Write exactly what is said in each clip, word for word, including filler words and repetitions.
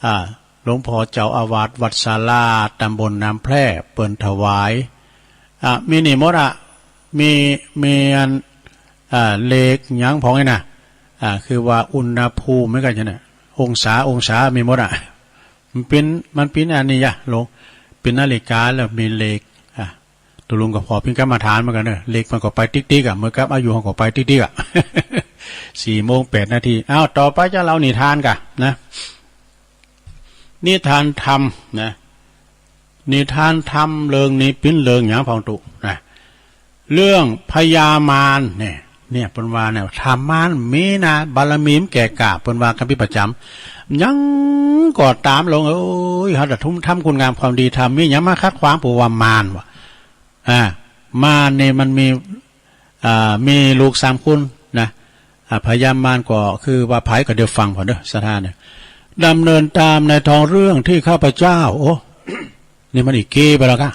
อ่า หลวงพ่อเจ้าอาวาสวัดศาลาตำบลน้ำแพร่เปิ้นถวาย อ่า มีนี่หมดอะ มี มีอัน อ่า เลขหยังพ่องนี่นะ อ่า คือว่าอุณหภูมิเหมือนกั๋นใจ้น่ะ องศา องศา มีหมดอะ มันเป๋น มันเป๋นอันนี้ยะ หลวง เป๋นนาฬิกาแล้วมีเลข อ่า ตุ๊ลุงก็ผ่อเป๋นกรรมฐานเหมือนกั๋นเน่อ เลขมันก็ไปติ๊กๆ อะ เหมือนกับอายุเฮาก็ไปติ๊กๆ อะ สี่โมงแปดนาที อ้าว ต่อไปจะเล่านิทานก่ะนะ นิทานธรรมนะ นิทานธรรมเรื่องนี้เป๋นเรื่องหยังพ่องตุ๊นะ เรื่องพญามารเนี่ย เนี่ย เปิ้นว่าเนี่ย ถ้ามารมีนะ บารมีมันแก่กล้า เปิ้นว่ากั๋นเป๋นประจ๋ำ หยังก็ต๋ามหลวงเอ๋ย เฮาจะทำ ทำคุณงามความดี ถ้ามีหยังมาขัดขวาง เปิ้นว่ามารว่ะ อ่า มารนี่มันมี อ่า มีลูกสามคนนะ อ่า พญามารก็คือว่าใผก็เดี๋ยวฟังก่อนเด้อ ศรัทธาเนี่ย ดำเนินต๋ามในท้องเรื่องตี้ข้าพเจ้า โอ้ นี่มันอีกเก้ไปแล้วก้า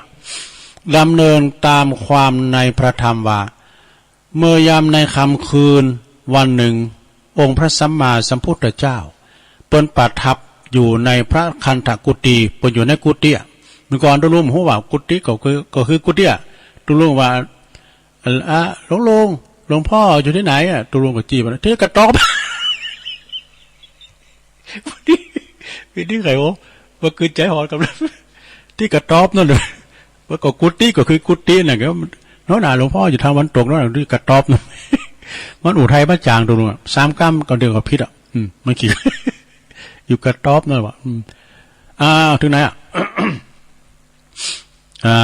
ดำเนินตามความในพระธรรมว่า เมื่อยามในค่ำคืนวันหนึ่ง องค์พระสัมมาสัมพุทธเจ้า เปิ้นประทับอยู่ในพระคันธกุฏิ เปิ้นอยู่ในกุฏิอะ เมื่อก่อนตุ๊ลุงฮู้ว่ากุฏิก็คือ ก็คือกุฏิอะ ตุ๊ลุงว่า อ่ะ หลวงลุง หลวงพ่ออยู่ตี้ไหนอะ ตุ๊ลุงก็จี้ไป ตี้กระต๊อบ ตี้ ตี้ใครโอ้ ว่าคือใจ๋ฮ้อนกับ ตี้กระต๊อบนั่นเลย ว่าก็กุฏิก็คือกุฏิน่ะ ก็โน่นน่ะ หลวงพ่ออยู่ตะวันตกโน่นน่ะ ตี้กระต๊อบนั่น มันอุทัยบ้านจางตุ๊ลุงอะ สามกำก็เดี๋ยวก็ผิดอะ อืม มันขี้ อยู่กระต๊อบนั่นว่ะ อืม อ้าว ถึงไหนอะ อ่า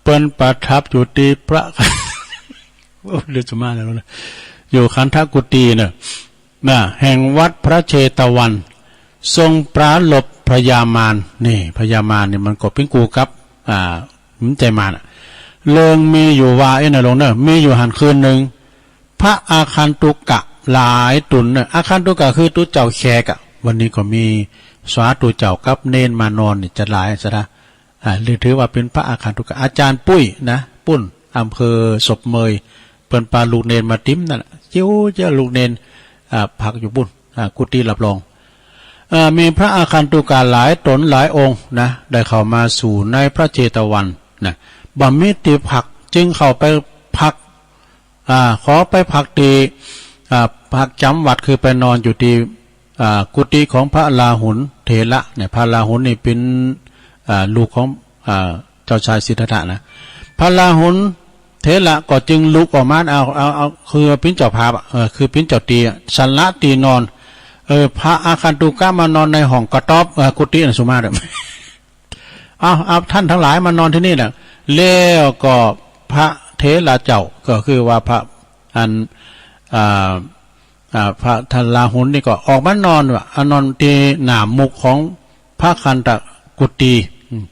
เปิ้นประทับอยู่ตี้พระ โอ้ เดี๋ยวจะมาแล้วนะ อยู่คันธกุฏิน่ะ น่ะ แห่งวัดพระเชตวัน ทรงปรารภพญามาร นี่ พญามารนี่มันก็เป๋นกู่กับ อ่า มันใจ๋มารอะ เรื่องมีอยู่ว่า เอ้ย นะหลวงเนอะ มีอยู่หั้นคืนหนึ่ง พระอาคันตุกะหลายต๋นเนอะ อาคันตุกะคือตุ๊เจ้าแขกอะ วันนี้ก็มีสาธุเจ้ากับเณรมานอนนี่จะหลายศรัทธา อ่า หรือถือว่าเป๋นพระอาคันตุกะ อาจารย์ปุ้ยนะ ปุ้น อำเภอศพเมย เปิ้นปาลูกเณรมาติ๋มนั่นน่ะ เจ๊ยเจ๊ยลูกเณร อ่า พักอยู่ปุ้น อ่า กุฏิรับรอง อ่า มีพระอาคันตุกะหลายต๋นหลายองค์นะ ได้เข้ามาสู่ในพระเชตวันนะ บ่มีตี้พัก จึงเข้าไปพัก อ่า ขอไปพักตี้ อ่า พักจ๋ำวัด คือไปนอนอยู่ตี้ อ่า กุฏิของพระราหุลเถระเนี่ย พระราหุลนี่เป๋น อ่า ลูกของ อ่า เจ้าชายสิทธัตถะนะ พระราหุลเถระก็จึงลุกออกมา เอา เอา เอา คือเป๋นเจ้าภาพอะ เออ คือเป๋นเจ้าตี้อะ สละตี้นอน เออ พระอาคันตุกะมานอนในห้องกระต๊อบ เออ กุฏิน่ะ สุมาเถอะ เอา เอาท่านทั้งหลายมานอนตี้นี่แหละ แล้วก็พระเถระเจ้า ก็คือว่าพระอัน อ่า อ่า พระราหุลนี่ก็ออกมานอนว่า อ่ะ นอนตี้หน้ามุขของพระคันธกุฏิ อืม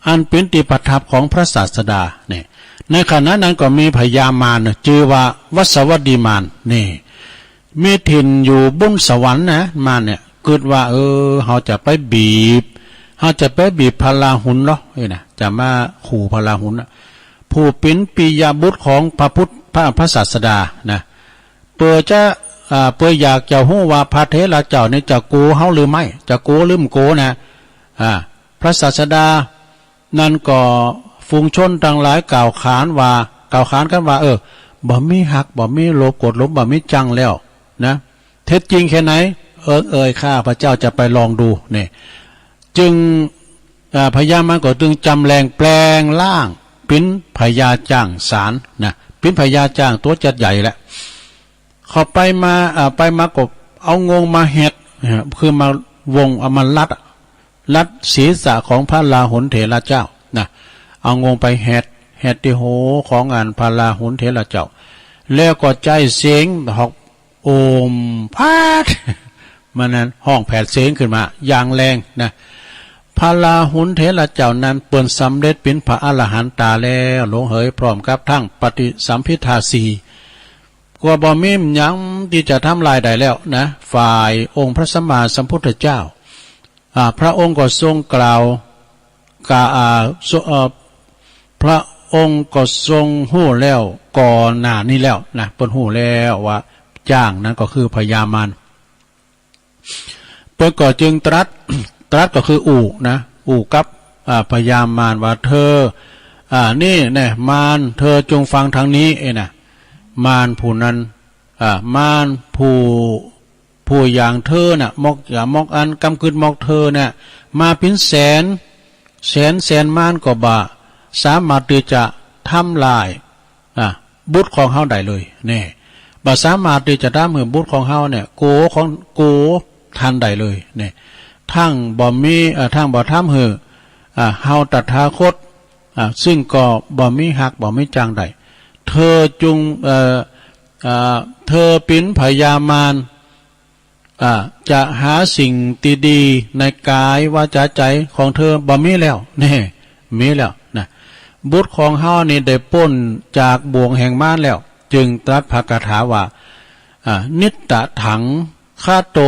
อันเป๋นตี้ประทับของพระศาสดาเนี่ย ในขณะนั้นก็มีพญามารน่ะ จื้อว่าวัสวัตติมารนี่ มีถิ่นอยู่บุ้นสวรรค์นะ มารเนี่ย กึ๊ดว่า เออ เฮาจะไปบีบ เฮาจะไปบีบพระราหุลเหรอ เอ้ยนะ จะมาขู่พระราหุลน่ะ ผู้เป๋นปิยบุตรของพระพุทธ พระ พระศาสดานะ เปื้อจะ อ่า เปื้ออยากจะฮู้ว่าพระเถระเจ้านี่จะโกรธเฮาหรือไม่ จะโกรธหรือบ่โกรธนะ อ่า พระศาสดา นั้นก็ฝูงชนตังหลายกล่าวขานว่า กล่าวขานกั๋นว่า เออ บ่มีฮัก บ่มีโลภโกรธหลง บ่มีจั้งแล้วนะ เท็จจริงแค่ไหน เอิงเอ่ย ข้าพเจ้าจะไปลองดู เนี่ย จึง อ่า พญามารก็จึงจำแรงแปลงร่างเป๋นพญาจ๊างสารนะ เป๋นพญาจ๊างตั๋วจัดใหญ่แหละ เข้าไปมา อ่า ไปมาก็เอางวงมาแหด นะ คือมาวง เอามารัดอะ รัดศีรษะของพระราหุลเถระเจ้านะ เอางวงไปแหด แหดตี้หัวของอันพระราหุลเถระเจ้า แล้วก็ใจ๊เสียงฮ้อง โอม พาด มันนั้นฮ้องแผดเสียงขึ้นมาอย่างแรงนะ พระราหุลเถระเจ้านั้นเปิ้นสำเร็จเป๋นพระอรหันตาแล้ว หลวงเหย พร้อมกับทั้งปฏิสัมภิทาสี่ ก็บ่มีหยังตี้จะทำลายได้แล้วนะ ฝ่ายองค์พระสัมมาสัมพุทธเจ้า อ่า พระองค์ก็ทรงกล่าว กา อ่า ทรง เอ่อ พระองค์ก็ทรงฮู้แล้วก่อนหน้านี้แล้วนะ เปิ้นฮู้แล้วว่าจ๊างนั้นก็คือพญามาร ปิ้นก็จึงตรัส ตรัสก็คืออู้นะ อู้กับ อ่า พญามารว่า เธอ อ่า นี่แน่ มาร เธอจงฟังทางนี้ เอ้ยนะ มารผู้นั้น อ่า มารผู้ ผู้อย่างเธอน่ะ หมอก อ่า หมอกอันกำกึดหมอกเธอน่ะ มาเป๋นแสน แสนแสนมารก็บ่สามารถตี้จะทำลาย อ่ะ บุตรของเฮาได้เลย แน่ บ่สามารถตี้จะทำหื้อบุตรของเฮาเนี่ย โก๋ของ โก๋ทันได้เลย แน่ ตึงบ่มี เอ่อ ตึงบ่ทำหื้อ อ่า เฮาตถาคต อ่า ซึ่งก็บ่มีฮักบ่มีจังได้ เธอจง เอ่อ อ่า เธอเป๋นพญามาร อ่า จะหาสิ่งตี้ดีในก๋ายวาจ๋าใจ๋ของเธอบ่มีแล้ว แน่ มีแล้วนะ บุตรของเฮานี่ได้ป๊นจากบ่วงแห่งมารแล้ว จึงตรัสพระคาถาว่า อ่า นิตถถังคโต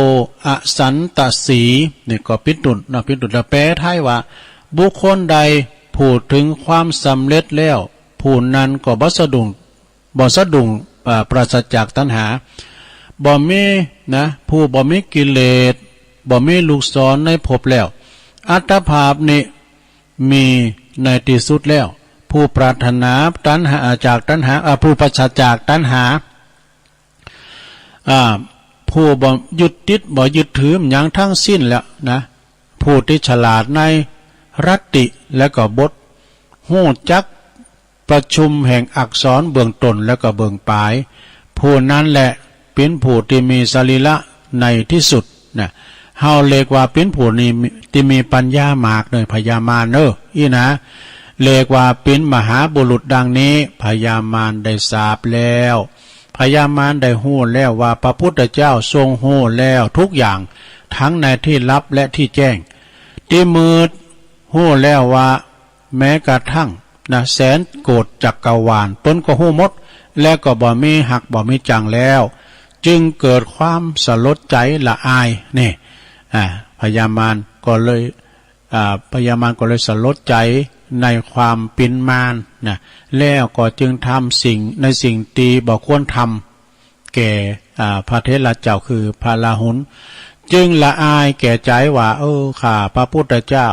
อสันตสี นี่ก็ปิ๊นตุนเนาะ ปิ๊นตุน แล้วแปลไทยว่า บุคคลใดผู้ถึงความสำเร็จแล้ว ผู้นั้นก็บ่สะดุ้ง บ่สะดุ้ง อ่า ปราศจากตัณหา บ่มีนะ ผู้บ่มีกิเลส บ่มีลูกศรในภพแล้ว อัตภาพนี้มีในตี้สุดแล้ว ผู้ปราศจากตัณหา อ่า จากตัณหา อ่า ผู้ปราศจากตัณหา อ่า ผู้บ่ยึดติด บ่ยึดถือหยังทั้งสิ้นแล้วนะ ผู้ตี้ฉลาดในรัตติ และก็บท ฮู้จัก ประชุมแห่งอักษรเบื้องต้นและก็เบื้องปลาย ผู้นั้นแหละเป๋นผู้ตี้มีสรีระในตี้สุดนะ เฮาเรียกว่าเป๋นผู้นี้ตี้มีปัญญามากเน่อ พญามารเน่อ อี้นะ เรียกว่าเป๋นมหาบุรุษดังนี้ พญามารได้ทราบแล้ว พญามารได้ฮู้แล้วว่าพระพุทธเจ้าทรงฮู้แล้วทุกอย่าง ทั้งในตี้ลับและตี้แจ้ง ตี้มืดฮู้แล้วว่า แม้กระทั่งนะ แสนโกฏจักรวาล เปิ้นก็ฮู้หมด และก็บ่มีฮักบ่มีจังแล้ว จึงเกิดความสลดใจ๋ละอาย นี่ อ่า พญามารก็เลย อ่า พญามารก็เลยสลดใจ๋ในความเป๋นมารนะ แล้วก็จึงทำสิ่ง ในสิ่งตี้บ่ควรทำ แก่ อ่า พระเถระเจ้าคือพระราหุล จึงละอายแก่ใจ๋ว่า เออ ข้าพระพุทธเจ้า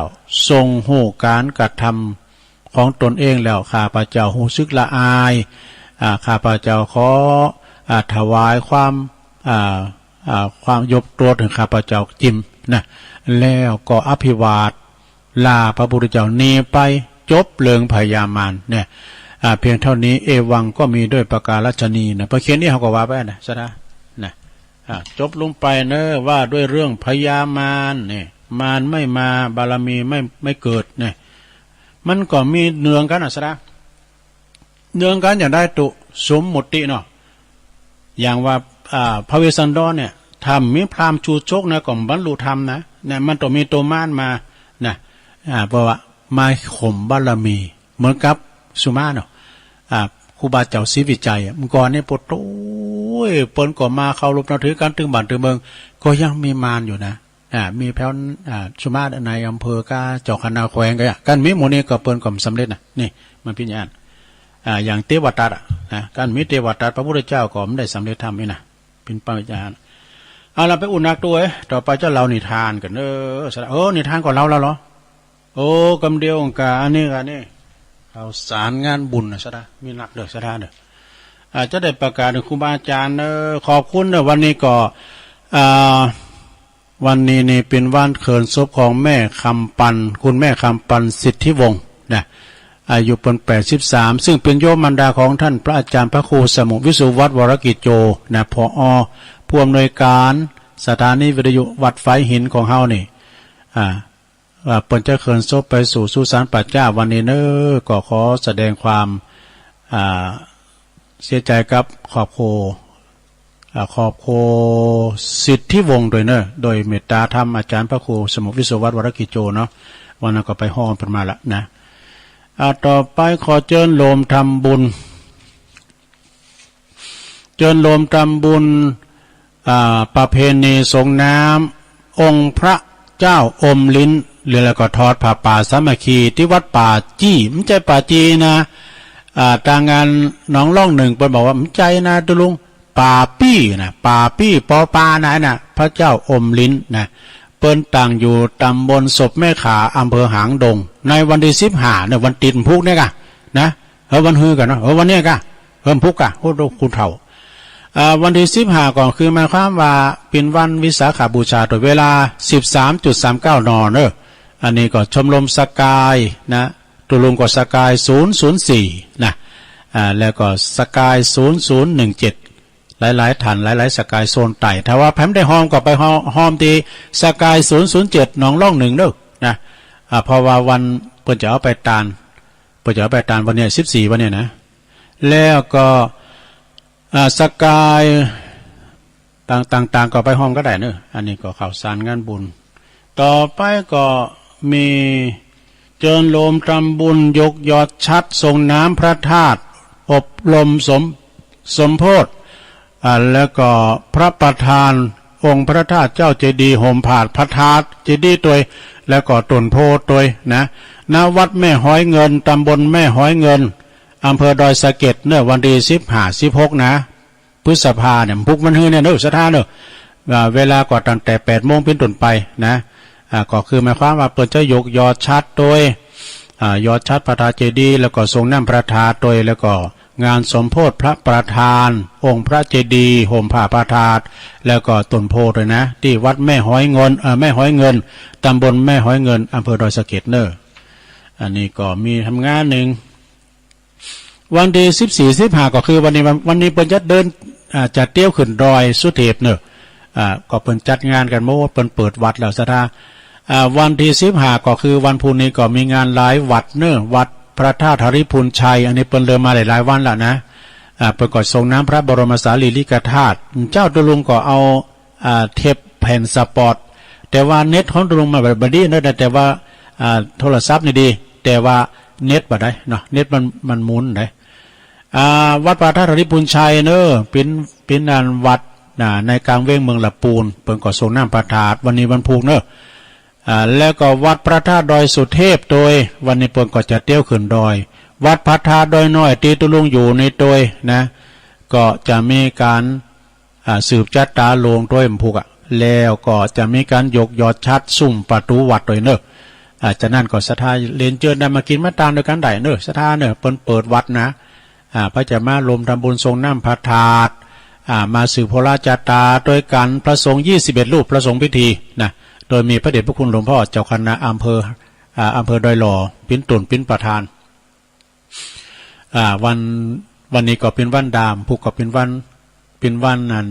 ทรงฮู้ก๋านกระทำของตนเองแล้ว ข้าพระเจ้าฮู้สึกละอาย อ่า ข้าพระเจ้าขอ อ่า ถวายความ อ่า อ่า ความยกโตษหื้อข้าพระเจ้าจิมนะ แล้วก็อภิวาท ลาพระพุทธเจ้าหนีไป จบเรื่องพญามารเนี่ย อ่า เพียงเต้านี้ เอวังก็มีด้วยประการฉะนี้นะ ประเคนอี้เฮาก็ว่าไปนะ สะดา นะ อ่า จบลงไปเนอะ ว่าด้วยเรื่องพญามารเนี่ย มารไม่มา บารมีไม่ ไม่เกิดเนี่ย มันก็มีเนืองกั๋นนะ สะดา เนืองกั๋นอย่างใดตุ๊ สมมุติเนาะ อย่างว่า อ่า พระเวสสันดรเนี่ย ถ้าบ่มีพราหมณ์ชูชกนะ ก็บ่บรรลุธรรมนะ เนี่ย มันต้องมีตั๋วมารมา นะ อ่า เพราะว่ามาข่มบารมี เหมือนกับสุมาเนาะ อ่า ครูบาเจ้าศรีวิชัยอะ เมื่อก่อนนี่ โอ้โห เปิ้นก็มาเคารพนับถือกั๋นตึงบ้านตึงเมือง ก็ยังมีมารอยู่นะ อ่า มีแผ่ว อ่า สุมาในอำเภอกับเจ้าคณะแขวงก็อย่าง กั๋นมีหมู่นี้ก็เปิ้นก็บ่สำเร็จนะ นี่ มันเป๋นอย่างนั้น อ่า อย่างเตวทัตอะ นะ กั๋นมีเตวทัต พระพุทธเจ้าก็บ่ได้สำเร็จธรรมนี่นะ เป๋นไปอย่างนั้น เอาละ ไปอู้นักตุ๊เอ้ย ต่อไปจะเล่านิทานกั๋นเนอะ สะดา เออ นิทานก็เล่าแล้วเหรอ โอ้ กำเดียวกั๋น อันนี้กั๋นนี่ ข่าวสารงานบุญนะ สะดา มีนักเด้อ สะดาเด้อ อ่า จะได้ประกาศถึงครูบาอาจ๋ารย์เนอะ ขอบคุณเนอะ วันนี้ก็ อ่า วันนี้นี่เป๋นวันเขินศพของแม่คำปัน คุณแม่คำปัน สิทธิวงศ์ นะ อายุเปิ้นแปดสิบสาม ซึ่งเป๋นโยมมารดาของท่านพระอาจารย์พระครูสมุห์วิสุวัฒน์ วรกิจโจ นะ ผอ ผู้อำนวยการสถานีวิทยุวัดฝายหินของเฮานี่ อ่า ว่าเปิ้นจะเขินศพไปสู่สุสานป่าช้าวันนี้เนอะ ก็ขอแสดงความ อ่า เสียใจ๋กับครอบครัว อ่า ครอบครัวสิทธิวงศ์ด้วยเนอะ โดยเมตตาธรรมอาจ๋ารย์พระครูสมุห์วิสุวัฒน์ วรกิจโจเนาะ วันนั้นก็ไปฮ้องเปิ้นมาละนะ อ่า ต่อไปขอเจิญโยมทำบุญ เจิญโยมทำบุญ อ่า ประเพณีสรงน้ำองค์พระเจ้าอมลิ้น แล้วก็ทอดผ้าป่าสามัคคีที่วัดป่าจี้ บ่ใจ้ป่าจีนะ อ่า ตางานหนองล่องหนึ่งเปิ้นบอกว่า บ่ใจ้นะตุ๊ลุง ป่าปี้นะ ป่าปี้ ปอปานะ นะ พระเจ้าอมลิ้นนะ เปิ้นตั้งอยู่ตำบลศพแม่ขา อำเภอหางดง ในวันตี้สิบห้าเนี่ย วันตี๋นพุกเนี่ยก่ะ นะ เออ วันฮือก่ะเนาะ เออ วันเนี้ยก่ะ เออ พุกก่ะ โอ้ ดูครูเฒ่า อ่า วันตี้สิบห้าก่อคือหมายความว่าเป๋นวันวิสาขบูชา ตวยเวลา สิบสามจุดสามเก้า น เนาะ อันนี้ก็ชมรมสกายนะ ตุ๊ลุงก็สกาย ศูนย์ศูนย์สี่ นะ อ่า แล้วก็สกาย ศูนย์ศูนย์หนึ่งเจ็ด หลายๆ ท่าน หลายๆ สกายโซนใต้ ถ้าว่าใผบ่ได้ฮอมก็ไปฮอม ฮอมตี้สกาย ศูนย์ศูนย์เจ็ด หนองล่องหนึ่ง เนาะ นะ อ่า เพราะว่าวันเปิ้นจะเอาไปตาน เปิ้นจะเอาไปตานวันเนี้ย สิบสี่ วันเนี้ยนะ แล้วก็ อ่า สกาย ต่างๆ ต่างๆ ก็ไปฮอมก็ได้เนาะ อันนี้ก็ข่าวสารงานบุญ ต่อไปก็มีเจิญโฮมทำบุญยกยอดฉัตร ส่งน้ำพระธาตุ อบรมสม สมโภช อ่า แล้วก็พระประธานองค์พระธาตุเจ้าเจดีย์ ห่มผ้าพระธาตุเจดีย์ตวย แล้วก็ต้นโพธิ์ตวยนะ ณ วัดแม่หอยเงิน ตำบลแม่หอยเงิน อำเภอดอยสะเก็ด เนาะ วันตี้สิบห้า สิบหก นะ พฤษภาเนี่ย พุกวันฮือเนี่ยเนาะ ศรัทธาเนาะ อ่า เวลาก็ตั้งแต่ แปดโมง เป๋นต้นไปนะ อ่า ก็คือหมายความว่าเปิ้นจะยกยอดฉัตรตวย อ่า ยอดฉัตรพระธาตุเจดีย์ แล้วก็ส่งน้ำพระธาตุตวย แล้วก็งานสมโภชพระประธาน องค์พระเจดีย์ ห่มผ้าพระธาตุ แล้วก็ต้นโพธิ์ตวยนะ ตี้วัดแม่หอยเงิน เอ่อ แม่หอยเงิน ตำบลแม่หอยเงิน อำเภอดอยสะเก็ด เนาะ อันนี้ก็มีทำงานนึ่ง วันตี้สิบสี่ สิบห้า ก็คือวันนี้ วัน วันนี้เปิ้นจะเดิน อ่า จะเตียวขึ้นดอยสุเทพเนาะ อ่า ก็เปิ้นจัดงานกั๋นหมด เปิ้นเปิดวัดแล้วศรัทธา อ่า วันตี้สิบห้า ก็คือวันพุธนี้ก็มีงานหลายวัดเนาะ วัดพระธาตุหริภุญชัย อันนี้เปิ้นเริ่มมาหลายๆ วันแล้วนะ อ่า เปิ้นก็ส่งน้ำพระบรมสารีริกธาตุ เจ้าตุ๊ลุงก็เอา อ่า เทปแผ่นสปอต แต่ว่าเน็ตของตุ๊ลุงมันบ่ดีเนาะ แต่ แต่ว่า อ่า โทรศัพท์นี่ดี แต่ว่าเน็ตบ่ได้เนาะ เน็ตมัน มันหมุนได้ อ่า วัดพระธาตุหริภุญชัยเนาะ เป๋น เป๋นอันวัด อ่า ในก๋างเว้งเมืองละปูน เปิ้นก็ส่งน้ำพระธาตุ วันนี้วันพุธเนาะ อ่า แล้วก็วัดพระธาตุดอยสุเทพตวย วันนี้เปิ้นก็จะเตียวขึ้นดอย วัดพระธาตุดอยน้อย ตี้ตุ๊ลุงอยู่นี่ตวยนะ ก็จะมีก๋าน อ่า สืบจะตาโลงตวยวันพุธอะ แล้วก็จะมีก๋านยกยอดฉัตรซุ่มประตู๋วัดตวยเนาะ อ่า จากนั้นก็ศรัทธาเรียนเจิญได้มากิ๋นมาตานตวยกั๋นได้เนาะ ศรัทธาเนาะ เปิ้นเปิดวัดนะ อ่า ใผจะมาร่วมทำบุญส่งน้ำพระธาตุ อ่า มาสืบโหราจะตาตวยกั๋น พระสงฆ์ ยี่สิบเอ็ด รูป พระสงฆ์พิธีนะ โดยมีพระเดชพระคุณหลวงพ่อเจ้าคณะอำเภอ อ่า อำเภอดอยหล่อ เป๋นต้น เป๋นประธาน อ่า วัน วันนี้ก็เป๋นวันดำ พุธก็เป๋นวัน เป๋นวันนั้น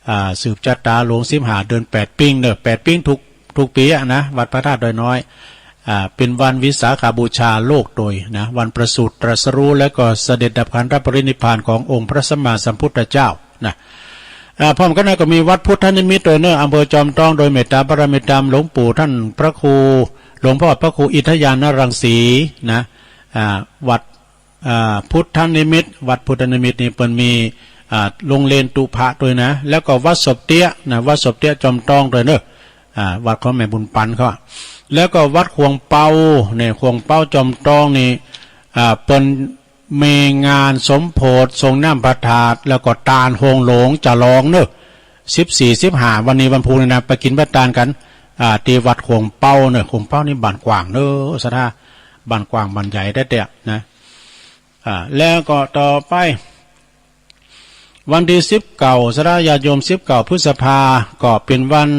อ่า สืบจะตาหลวงสิบห้า เดือนแปดปิงเนาะ แปดปิงทุก ทุกปี๋อะนะ วัดพระธาตุดอยน้อย อ่า เป๋นวันวิสาขบูชาโลกตวยนะ วันประสูติตรัสรู้ แล้วก็เสด็จดับขันธปรินิพพานขององค์พระสัมมาสัมพุทธเจ้านะ อ่า พร้อมกั๋นนั้นก็มีวัดพุทธนิมิตตวยเนาะ อำเภอจอมทอง โดยเมตตาบารมีธรรมหลวงปู่ท่านพระครู หลวงพ่อพระครูอิทยานรังสีนะ อ่า วัด อ่า พุทธนิมิต วัดพุทธนิมิตนี่เปิ้นมี อ่า โฮงเรียนตุ๊พะตวยนะ แล้วก็วัดศพเตี้ยนะ วัดศพเตี้ยจอมทองตวยเนาะ อ่า วัดของแม่บุญปั๋นเขาอะ แล้วก็วัดขวงเปาเนี่ย ขวงเปาจอมทองนี่ อ่า เปิ้นมีงานสมโภช ส่งน้ำพระธาตุ แล้วก็ตานโฮงหลวงจะลองเนาะ สิบสี่ สิบห้า วันนี้วันพุธนี่นะ ไปกิ๋นไปตานกั๋น อ่า ตี้วัดขวงเปาเนาะ ขวงเปานี่บ้านกว้างเนาะ ศรัทธา บ้านกว้างบ้านใหญ่แต๊ๆ นะ อ่า แล้วก็ต่อไป วันตี้สิบเก้า ศรัทธาญาติโยม สิบเก้า พฤษภา ก็เป๋นวัน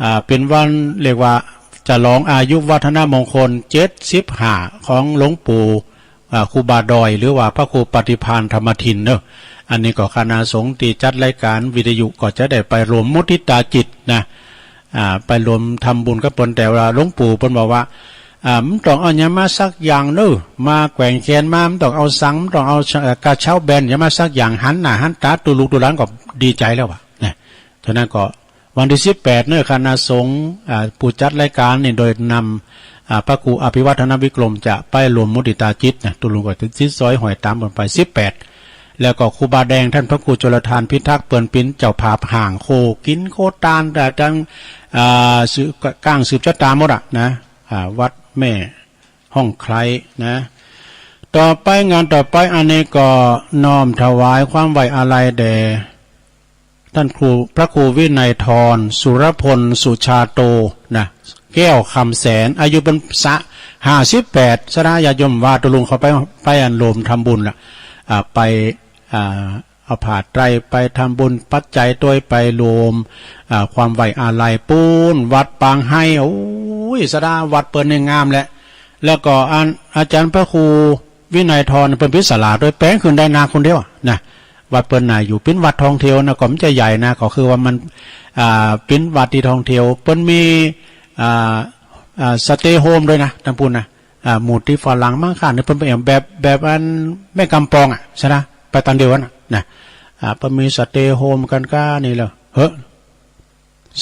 อ่า เป๋นวันเรียกว่าฉลองอายุวัฒนมงคล เจ็ดสิบห้า ของหลวงปู่ อ่า ครูบาดอย หรือว่าพระครูปฏิภาณธรรมทินเนาะ อันนี้ก็คณะสงฆ์ตี้จัดรายก๋านวิทยุก็จะได้ไปรวมมุทิตาจิตนะ อ่า ไปรวมทำบุญกับเปิ้น แต่ว่าหลวงปู่เปิ้นบอกว่า อ่า บ่ต้องเอาหยังมาสักอย่างเนาะ มาแกว่งแขนมา บ่ต้องเอาสัง บ่ต้องเอา เอ่อ กระเช้าแบน หยังมาสักอย่าง หันหน้าหันต๋าตุ๊ลูกตุ๊หลานก็ดีใจ๋แล้วว่ะ นะ ฉะนั้นก็วันตี้สิบแปดเนาะ คณะสงฆ์ อ่า ผู้จัดรายก๋านนี่โดยนำ อ่า พระครูอภิวัฒนวิกรมจะไปรวมมุทิตาจิตนะ ตุ๊ลุงก็ติดสอยห้อยต๋ามเปิ้นไป สิบแปด แล้วก็ครูบาแดงท่านพระครูชลทานพิทักษ์ เปิ้นเป๋นเจ้าภาพห้างโคกิ๋นโคตาน แต่ตัง อ่า สืบ ก้างสืบจะตาหมดอะนะ อ่า วัดแม่ฮ่องไคล้นะ ต่อไปงานต่อไปอันนี้ก็น้อมถวายความไว้อาลัยแด่ ต้านครู พระครูวินัยธร สุรพล สุชาโต นะ แก้วคำแสน อายุเปิ้นสะ ห้าสิบแปด สะดาญาติโยม ว่าตุ๊ลุงเขาไป ไปอันโลมทำบุญละ อ่า ไป อ่า เอาผ้าไตรไปทำบุญปัจจัยตวย ไปโลม อ่า ความไว้อาลัยปู๊นวัดปางไฮ โอ้ย สะดา วัดเปิ้นนี่งามแหละ แล้วก็อันอาจารย์พระครูวินัยธรเปิ้นปิดศาลาตวย แป๋งขึ้นได้นาคนเดียวอะนะ วัดเปิ้นน่ะอยู่ เป๋นวัดท่องเที่ยวนะ ก็บ่ใจ้ใหญ่นะ ก็คือว่ามัน อ่า เป๋นวัดตี้ท่องเที่ยว เปิ้นมี อ่า อ่า สเตย์โฮมตวยนะ ตางปู๊นนะ อ่า หมู่ตี้ฝรั่งมั้งค่ะ นี่เปิ้นไปแอ่มแบบ แบบอันแม่กำปองอะ สะดา ไปต๋อนเดียวกั๋นน่ะ นะ อ่า เปิ้นมีสเตย์โฮมกั๋นก้านี่แหละ เฮ้อ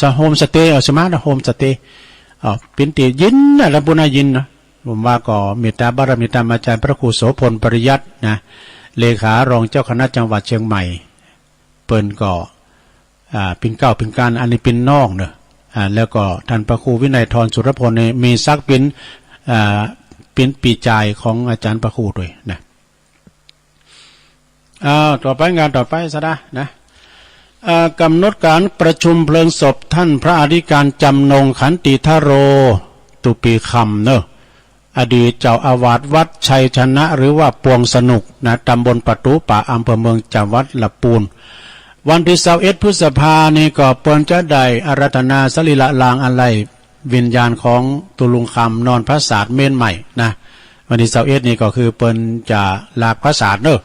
สะ โฮมสเตย์ เออ สมาร์ทโฮมสเตย์ อ่า เป๋นตี้เย็นนะ ตางปู๊นนะ เย็นนะ ผมว่าก็เมตตาบารมีตามอาจารย์พระครูโสภณ ปริยัตินะ เลขารองเจ้าคณะจังหวัดเชียงใหม่ เปิ้นก็ อ่า เป๋นเก้าเป๋นกาน อันนี้เป๋นน้องเนาะ อ่า แล้วก็ต้านพระครูวินัยธร สุรพลนี่มีศักดิ์เป๋น อ่า เป๋นปี้จายของอาจารย์พระครูตวยนะ อ้าว ต่อไป งานต่อไป สะดา นะ อ่า ก๋ำหนดก๋านประชุมเพลิงศพต้านพระอธิการจำนง ขันติธโร ตุปีคำเนาะ อดีตเจ้าอาวาสวัดชัยชนะ หรือว่าปวงสนุกนะ ตำบลประตู๋ป่า อำเภอเมือง จังหวัดลำปูน วันตี้ซาวเอ็ดพฤษภานี่ก็เปิ้นจะได้อาราธนาสรีระรางอันไร้วิญญาณของตุ๊ลุงคำนอนผสาดเมรุใหม่นะ วันตี้ซาวเอ็ดนี่ก็คือเปิ้นจะลากผสาดเนาะ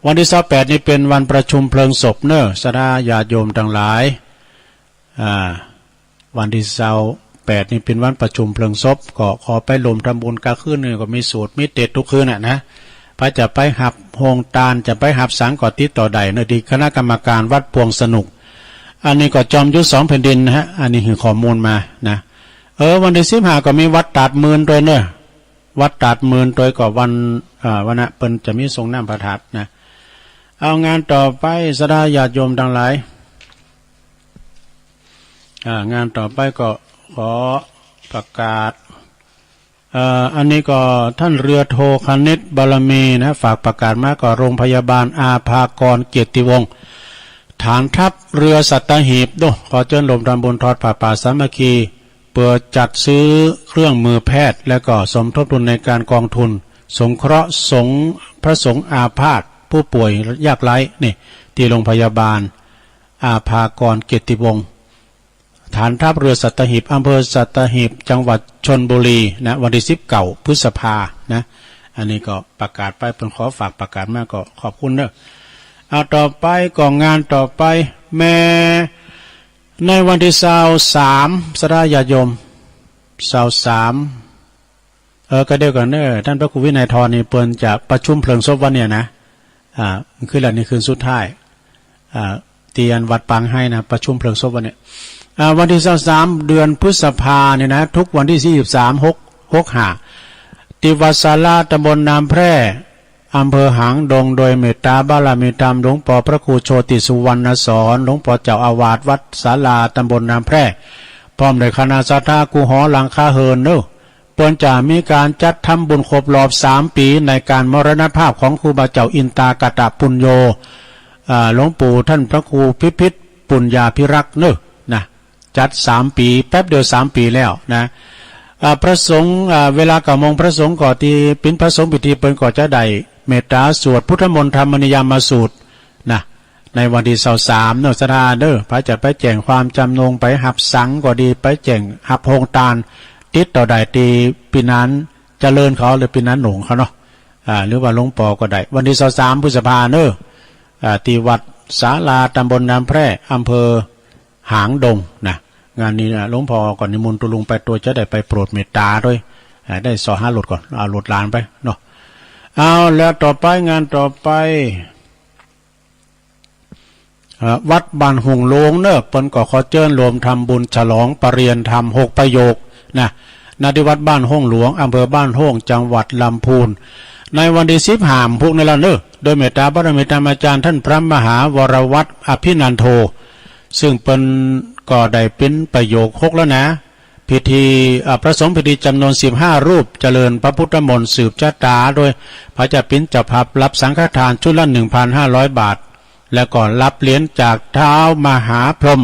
วันตี้ซาวแปดนี่เป๋นวันประชุมเพลิงศพเนาะ สะดาญาติโยมตังหลาย อ่า วันตี้ซาวแปดนี่เป๋นวันประชุมเพลิงศพ ก็ขอไปโลมทำบุญกลางคืนนี่ก็มีสูตรมีเตศน์กู้คืนน่ะนะ ใผจะไปฮับโฮงตาน จะไปฮับสังก็ติดต่อได้เนาะ ตี้คณะกรรมการวัดปวงสนุก อันนี้ก็จอมยุทธสองแผ่นดินนะฮะ อันนี้หื้อข้อมูลมานะ เออ วันตี้สิบห้าก็มีวัดตาดหมื่นตวยเนาะ วัดตาดหมื่นตวยก็วัน อ่า วันนะเปิ้นจะมีสรงน้ำพระธาตุนะ เอางานต่อไป สะดาญาติโยมตังหลาย อ่า งานต่อไปก็ขอประกาศ เอ่อ อันนี้ก็ต้านเรือโทคณิตบารมีนะ ฝากประกาศมา ก็โรงพยาบาลอาภากรเกียรติวงศ์ ฐานทัพเรือสัตหีบเนาะ ขอเจิญโลมทำบุญทอดผ้าป่าสามัคคี เปื้อจัดซื้อเครื่องมือแพทย์ และก็สมทบทุนในการกองทุนสงเคราะห์สงฆ์ พระสงฆ์อาพาธ ผู้ป่วยยากไร้นี่ ตี้โรงพยาบาลอาภากรเกียรติวงศ์ ฐานทัพเรือสัตหีบ อำเภอสัตหีบ จังหวัดชลบุรีนะ วันตี้สิบเก้าพฤษภานะ อันนี้ก็ประกาศไป เปิ้นขอฝากประกาศมา ก็ขอบคุณเนาะ เอาต่อไปก็งานต่อไป แม้ในวันตี้ซาวสาม สะดาญาติโยม ซาวสาม เออ ก็เดี๋ยวก่อนเนาะ ต้านพระครูวินัยธรนี่เปิ้นจะประชุมเพลิงศพวันเนี่ยนะ อ่า คืนละ นี่คืนสุดท้าย อ่า ตี้อันวัดปางไฮนะ ประชุมเพลิงศพวันเนี่ย อ่า วันตี้ซาวสาม เดือนพฤษภาเนี่ยนะ ทุกวันตี้ยี่สิบสาม หก หกห้า ตี้วัดศาลาตำบลน้ำแพร่ อำเภอหางดง โดยเมตตาบารมีธรรมหลวงปอพระครูโชติสุวรรณสอน หลวงปอเจ้าอาวาสวัดศาลาตำบลน้ำแพร่ พร้อมด้วยคณะศรัทธากู้หอหลังคาเฮือนเนาะ เปิ้นจะมีก๋านจัดทำบุญครบรอบสามปี๋ในก๋านมรณภาพของครูบาเจ้าอินตากตปุญโญ อ่า หลวงปู่ต้านพระครูพิพิธปุญญาภิรักษ์เนาะ นะ จัดสามปี๋ แป๊บเดียวสามปี๋แล้วนะ อ่า พระสงฆ์ อ่า เวลาเก้าโมง พระสงฆ์ก็ตี้เป๋นพระสงฆ์พิธี เปิ้นก็จะได้เมตตาสวดพุทธมนต์ธรรมนิยามสูตรนะ ในวันตี้ซาวสามเนาะ สะดาเนาะ ใผจะไปแจ้งความจำนง ไปฮับสังก็ดี ไปแจ้งฮับโฮงตาน ติดต่อได้ตี้ปี้หนานเจริญเขา หรือปี้หนานโหน่งเขาเนาะ อ่า หรือว่าหลวงปอก็ได้ วันตี้ซาวสามพฤษภาเนาะ อ่า ตี้วัดศาลาตำบลน้ำแพร่ อำเภอหางดงนะ งานนี้นะ หลวงปอก็นิมนต์ตุ๊ลุงไปตวย จะได้ไปโปรดเมตตาตวย อ่า ได้เซาะหารถก่อน เอารถหลานไปเนาะ เอา แล้วต่อไป งานต่อไป เอ่อ วัดบ้านห้งหลวงเนาะ เปิ้นก็ขอเจิญโลมทำบุญฉลองประเรียนธรรมหกประโยคนะ ณ ตี้วัดบ้านห้งหลวง อำเภอบ้านห้ง จังหวัดลำพูน ในวันตี้สิบห้า พุธนี้ละเนาะ โดยเมตตาบารมีธรรมอาจารย์ต้านพระมหาวรวัฒน์ อภินันโท ซึ่งเปิ้นก็ได้เป๋นประโยคหกแล้วนะ พิธี อ่า พระสงฆ์พิธีจ๋ำนวนสิบห้ารูป เจริญพระพุทธมนต์สืบชะตา โดยผาจะเป๋นเจ้าภาพรับสังฆทานชุดละ หนึ่งพันห้าร้อย บาท แล้วก็ฮับเหรียญจากท้าวมหาพรหม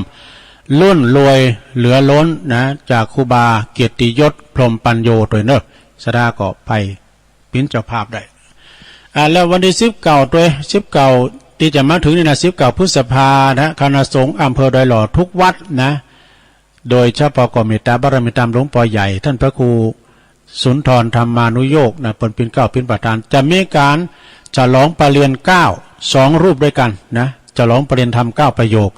รุ่นรวยเหลือล้นนะ จากครูบาเกียรติยศพรหมปัญโญตวยเน่อ ศรัทธาก็ไปเป๋นเจ้าภาพได้ อ่า แล้ววันตี้สิบเก้าตวย สิบเก้าตี้จะมาเถิงนี่นะ สิบเก้าพฤษภานะ คณะสงฆ์อำเภอดอยหล่อทุกวัดนะ โดยเฉพาะก็เมตตาบารมีตามหลวงปอใหญ่ ต้านพระครูสุนทรธรรมานุโยคนะ เปิ้นเป๋นเกล้าเป๋นประธาน จะมีก๋านฉลองประเรียนเกล้าสองรูปด้วยกั๋นนะ ฉลองประเรียนธรรมเกล้าประโยค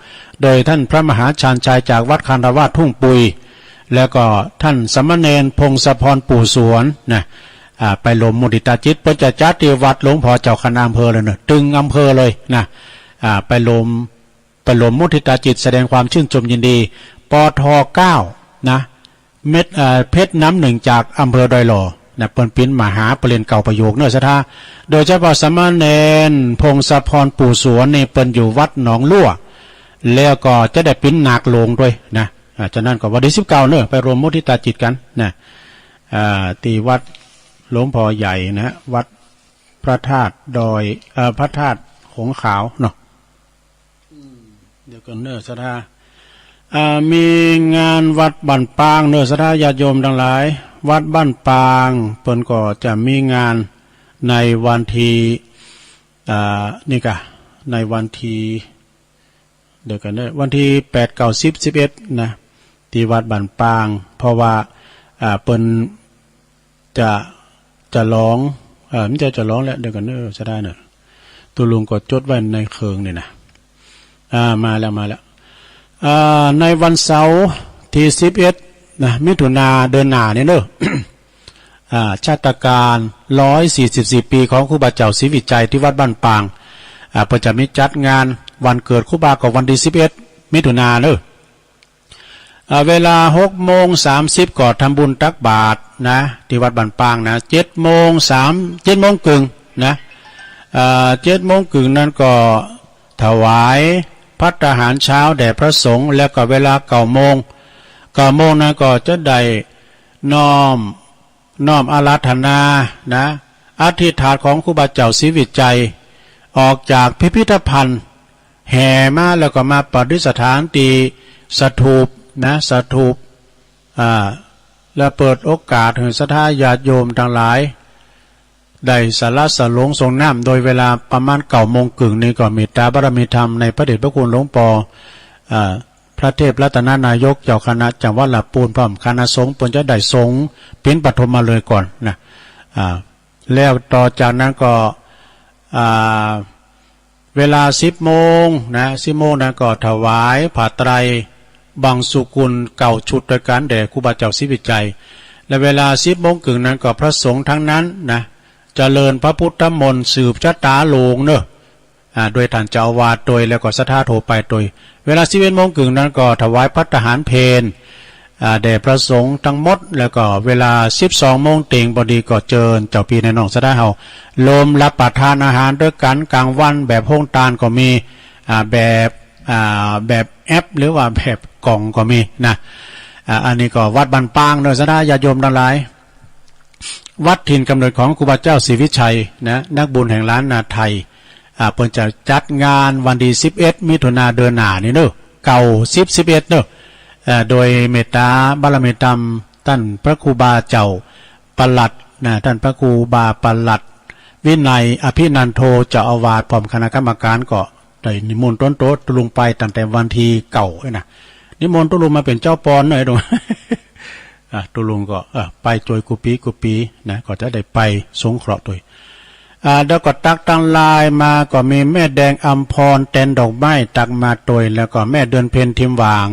โดยต้านพระมหาชาญชัยจากวัดคานธวาสทุ่งปุย แล้วก็ต้านสามเณรพงศพรปู่สวนนะ อ่า ไปรวมมุทิตาจิต เปิ้นจะจัดตี้วัดหลวงพ่อเจ้าคณะอำเภอเลยเน่อ ตึงอำเภอเลยนะ อ่า ไปรวม ไปรวมมุทิตาจิตแสดงความชื่นชมยินดี ปท เกล้านะ เม็ด เอ่อ เพชรน้ำหนึ่งจากอำเภอดอยหล่อนะ เปิ้นเป๋นมหาประเรียนเกล้าประโยคเน่อศรัทธา โดยเฉพาะสามเณรพงศพรปู่สวนนี่เปิ้นอยู่วัดหนองลั่ว แล้วก็จะได้เป๋นนาคหลวงตวยนะ อ่า ฉะนั้นก็วันตี้สิบเก้าเน่อ ไปรวมมุทิตาจิตกั๋นนะ อ่า ตี้วัดหลวงพ่อใหญ่นะ วัดพระธาตุดอย เอ่อ พระธาตุหงขาวเนาะ อืม เดี๋ยวก่อนเน่อศรัทธา อ่า มีงานวัดบ้านปางเน่อศรัทธาญาติโยมตังหลาย วัดบ้านปางเปิ้นก็จะมีงานในวันตี้ อ่า นี่ก่ะ ในวันตี้ เดี๋ยวก่อนเน่อ วันตี้แปด เก้า สิบ สิบเอ็ดนะ ตี้วัดบ้านปาง เพราะว่า อ่า เปิ้น จะ จะฉลอง เอ่อ บ่ใจ้ฉลองแล้ว เดี๋ยวก่อนเน่อศรัทธาเน่อ ตุ๊ลุงก็จดไว้ในเครื่องนี่นะ อ่า มาแล้ว มาแล้ว อ่า ในวันเสาร์ตี้สิบเอ็ดนะ มิถุนาเดือนหน้านี่เน่อ อ่า ชาตกาลร้อยสี่สิบสี่ปีของครูบาเจ้าศรีวิชัยตี้วัดบ้านปาง อ่า เปิ้นจะมีจัดงานวันเกิดครูบาก็วันตี้สิบเอ็ดมิถุนาเน่อ อ่า เวลาหกโมงสามสิบก็ทำบุญตักบาตรนะ ตี้วัดบ้านปางนะ เจ็ดโมงสาม เจ็ดโมงเกิ่งนะ อ่า เจ็ดโมงเกิ่งนั้นก็ถวายภัตตาหารเช้าแด่พระสงฆ์ แล้วก็เวลาเก้าโมง เก้าโมงนั้นก็จะได้น้อม น้อมอาราธนานะ อัฐิธาตุของครูบาเจ้าศรีวิชัย ออกจากพิพิธภัณฑ์ แห่มาแล้วก็มาประดิษฐานตี้สถูปนะ สถูป อ่า และเปิดโอกาสหื้อศรัทธาญาติโยมตังหลาย ได้สละสลงสรงน้ำ โดยเวลาประมาณเก้าโมงเกิ่งนี่ก็เมตตาบารมีธรรมในพระเดชพระคุณหลวงปอ อ่า พระเทพรัตนนายกเจ้าคณะจังหวัดละปูนพร้อมคณะสงฆ์เปิ้นจะได้สรงเป๋นปฐมฤกษ์ก่อนนะ อ่า แล้วต่อจากนั้นก็ อ่า เวลาสิบโมงนะ สิบโมงนั้นก็ถวายผ้าไตรบังสุกุลเก้าชุดตวยกั๋นแด่ครูบาเจ้าศรีวิชัย และเวลาสิบโมงเกิ่งนั้นก็พระสงฆ์ตังนั้นนะ เจริญพระพุทธมนต์สืบชะตาหลวงเน่อ อ่า โดยต้านเจ้าอาวาสตวย แล้วก็ศรัทธาทั่วไปตวย เวลาสิบเอ็ดโมงเกิ่งนั้นก็ถวายภัตตาหารเพล อ่า แด่พระสงฆ์ตังหมด แล้วก็เวลาสิบสองโมงเต็งพอดีก็เจิญเจ้าปี้นายน้องศรัทธาเฮา ร่วมรับประทานอาหารตวยกั๋นก๋างวัน แบบโฮงตานก็มี อ่า แบบ อ่า แบบแอป หรือว่าแบบก๋องก็มีนะ อ่า อันนี้ก็วัดบ้านปางเน่อศรัทธาญาติโยมตังหลาย วัดถิ่นกำเนิดของครูบาเจ้าศรีวิชัยนะ นักบุญแห่งล้านนาไทย อ่า เปิ้นจะจัดงานวันตี้สิบเอ็ดมิถุนาเดือนหน้านี่เน่อ เก้า สิบ สิบเอ็ดเน่อ อ่า โดยเมตตาบารมีธรรมต้านพระครูบาเจ้าปลัดนะ ต้านพระครูบาปลัดวินัยอภินันโทเจ้าอาวาสพร้อมคณะกรรมการก็ได้นิมนต์ตนตุ๊ลุงไปตั้งแต่วันตี้เก้าเอ้ยนะ นิมนต์ตุ๊ลุงมาเป๋นเจ้าปอนหน่อยดู อ่ะ ตุ๊ลุงก็ เออ ไปตวยกู้ปี๋กู้ปี๋นะ ก็จะได้ไปสงเคราะห์ตวย อ่า แล้วก็ตั๊กตังไลน์มาก็มีแม่แดงอำพรแตนดอกไม้ตั๊กมาตวย แล้วก็แม่เดือนเพ็ญทิมหว่าง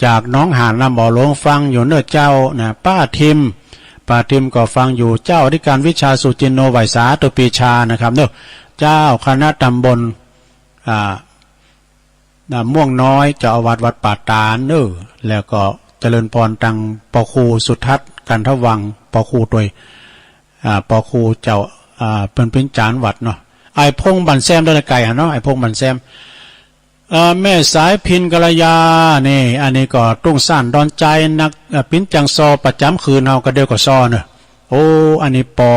จากหนองหาดน้ำบ่อหลวงฟังอยู่เน่อเจ้านะ ป้าทิม ป้าทิมก็ฟังอยู่ เจ้าอธิการวิชาสุจินโนไหว้สาธุปีชานะครับเน่อ เจ้าคณะตำบล อ่า นะ ม่วงน้อย เจ้าอาวาสวัดป่าตาดเน่อ แล้วก็เจริญพรตังปอครูสุทัศน์ กันทวังค์ ปอครูตวย อ่า ปอครูเจ้า อ่า เปิ้นเป๋นจารย์วัดเนาะ ไอ้พงษ์บ้านแซม เด้อไก่หันเนาะ ไอ้พงษ์บ้านแซม เอ่อ แม่สายพิณกัลยา นี่ อันนี้ก็ตุ้งซ่านดอนใจ๊นัก เอ่อ ปิ๊นจังซอประจ๋ำคืนเฮา กะเดี่ยวก็ซอเน่อ โอ้ อันนี้ปอ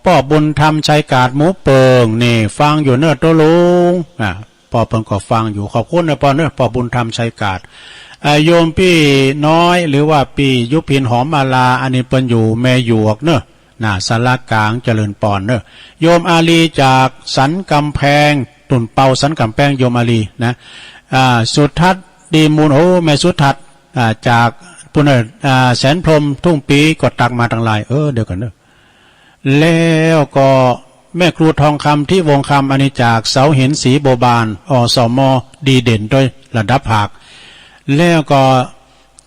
ป้อบุญธรรมชัยกาดหมูเปิง นี่ ฟังอยู่เน่อตุ๊ลุง อ่า ป้อเปิ้นก็ฟังอยู่ ขอบคุณนะป้อเนอะ ป้อบุญธรรม ชัยกาด อ่า โยมปี้น้อย หรือว่าปี้ยุพิน หอมมาลา อันนี้เปิ้นอยู่แม่หยวกเนอะ หน้าศาลากลาง เจริญปอนเนอะ โยมอาลีจากสันกำแพง ตุ่นเปาสันกำแพง โยมอาลีนะ อ่า สุทัศน์ ดีมูล โอ้ แม่สุทัศน์ อ่า จากปุ้นเนอะ อ่า แสนพรหม ทุ่งปี ก็ตักมาตังหลาย เออ เดี๋ยวก่อนเนอะ แล้วก็แม่ครูทองคำ ทิวงศ์คำ อันนี้จากเสาหิน ศรีบัวบาน อสม ดีเด่นด้วยระดับภาค แล้วก็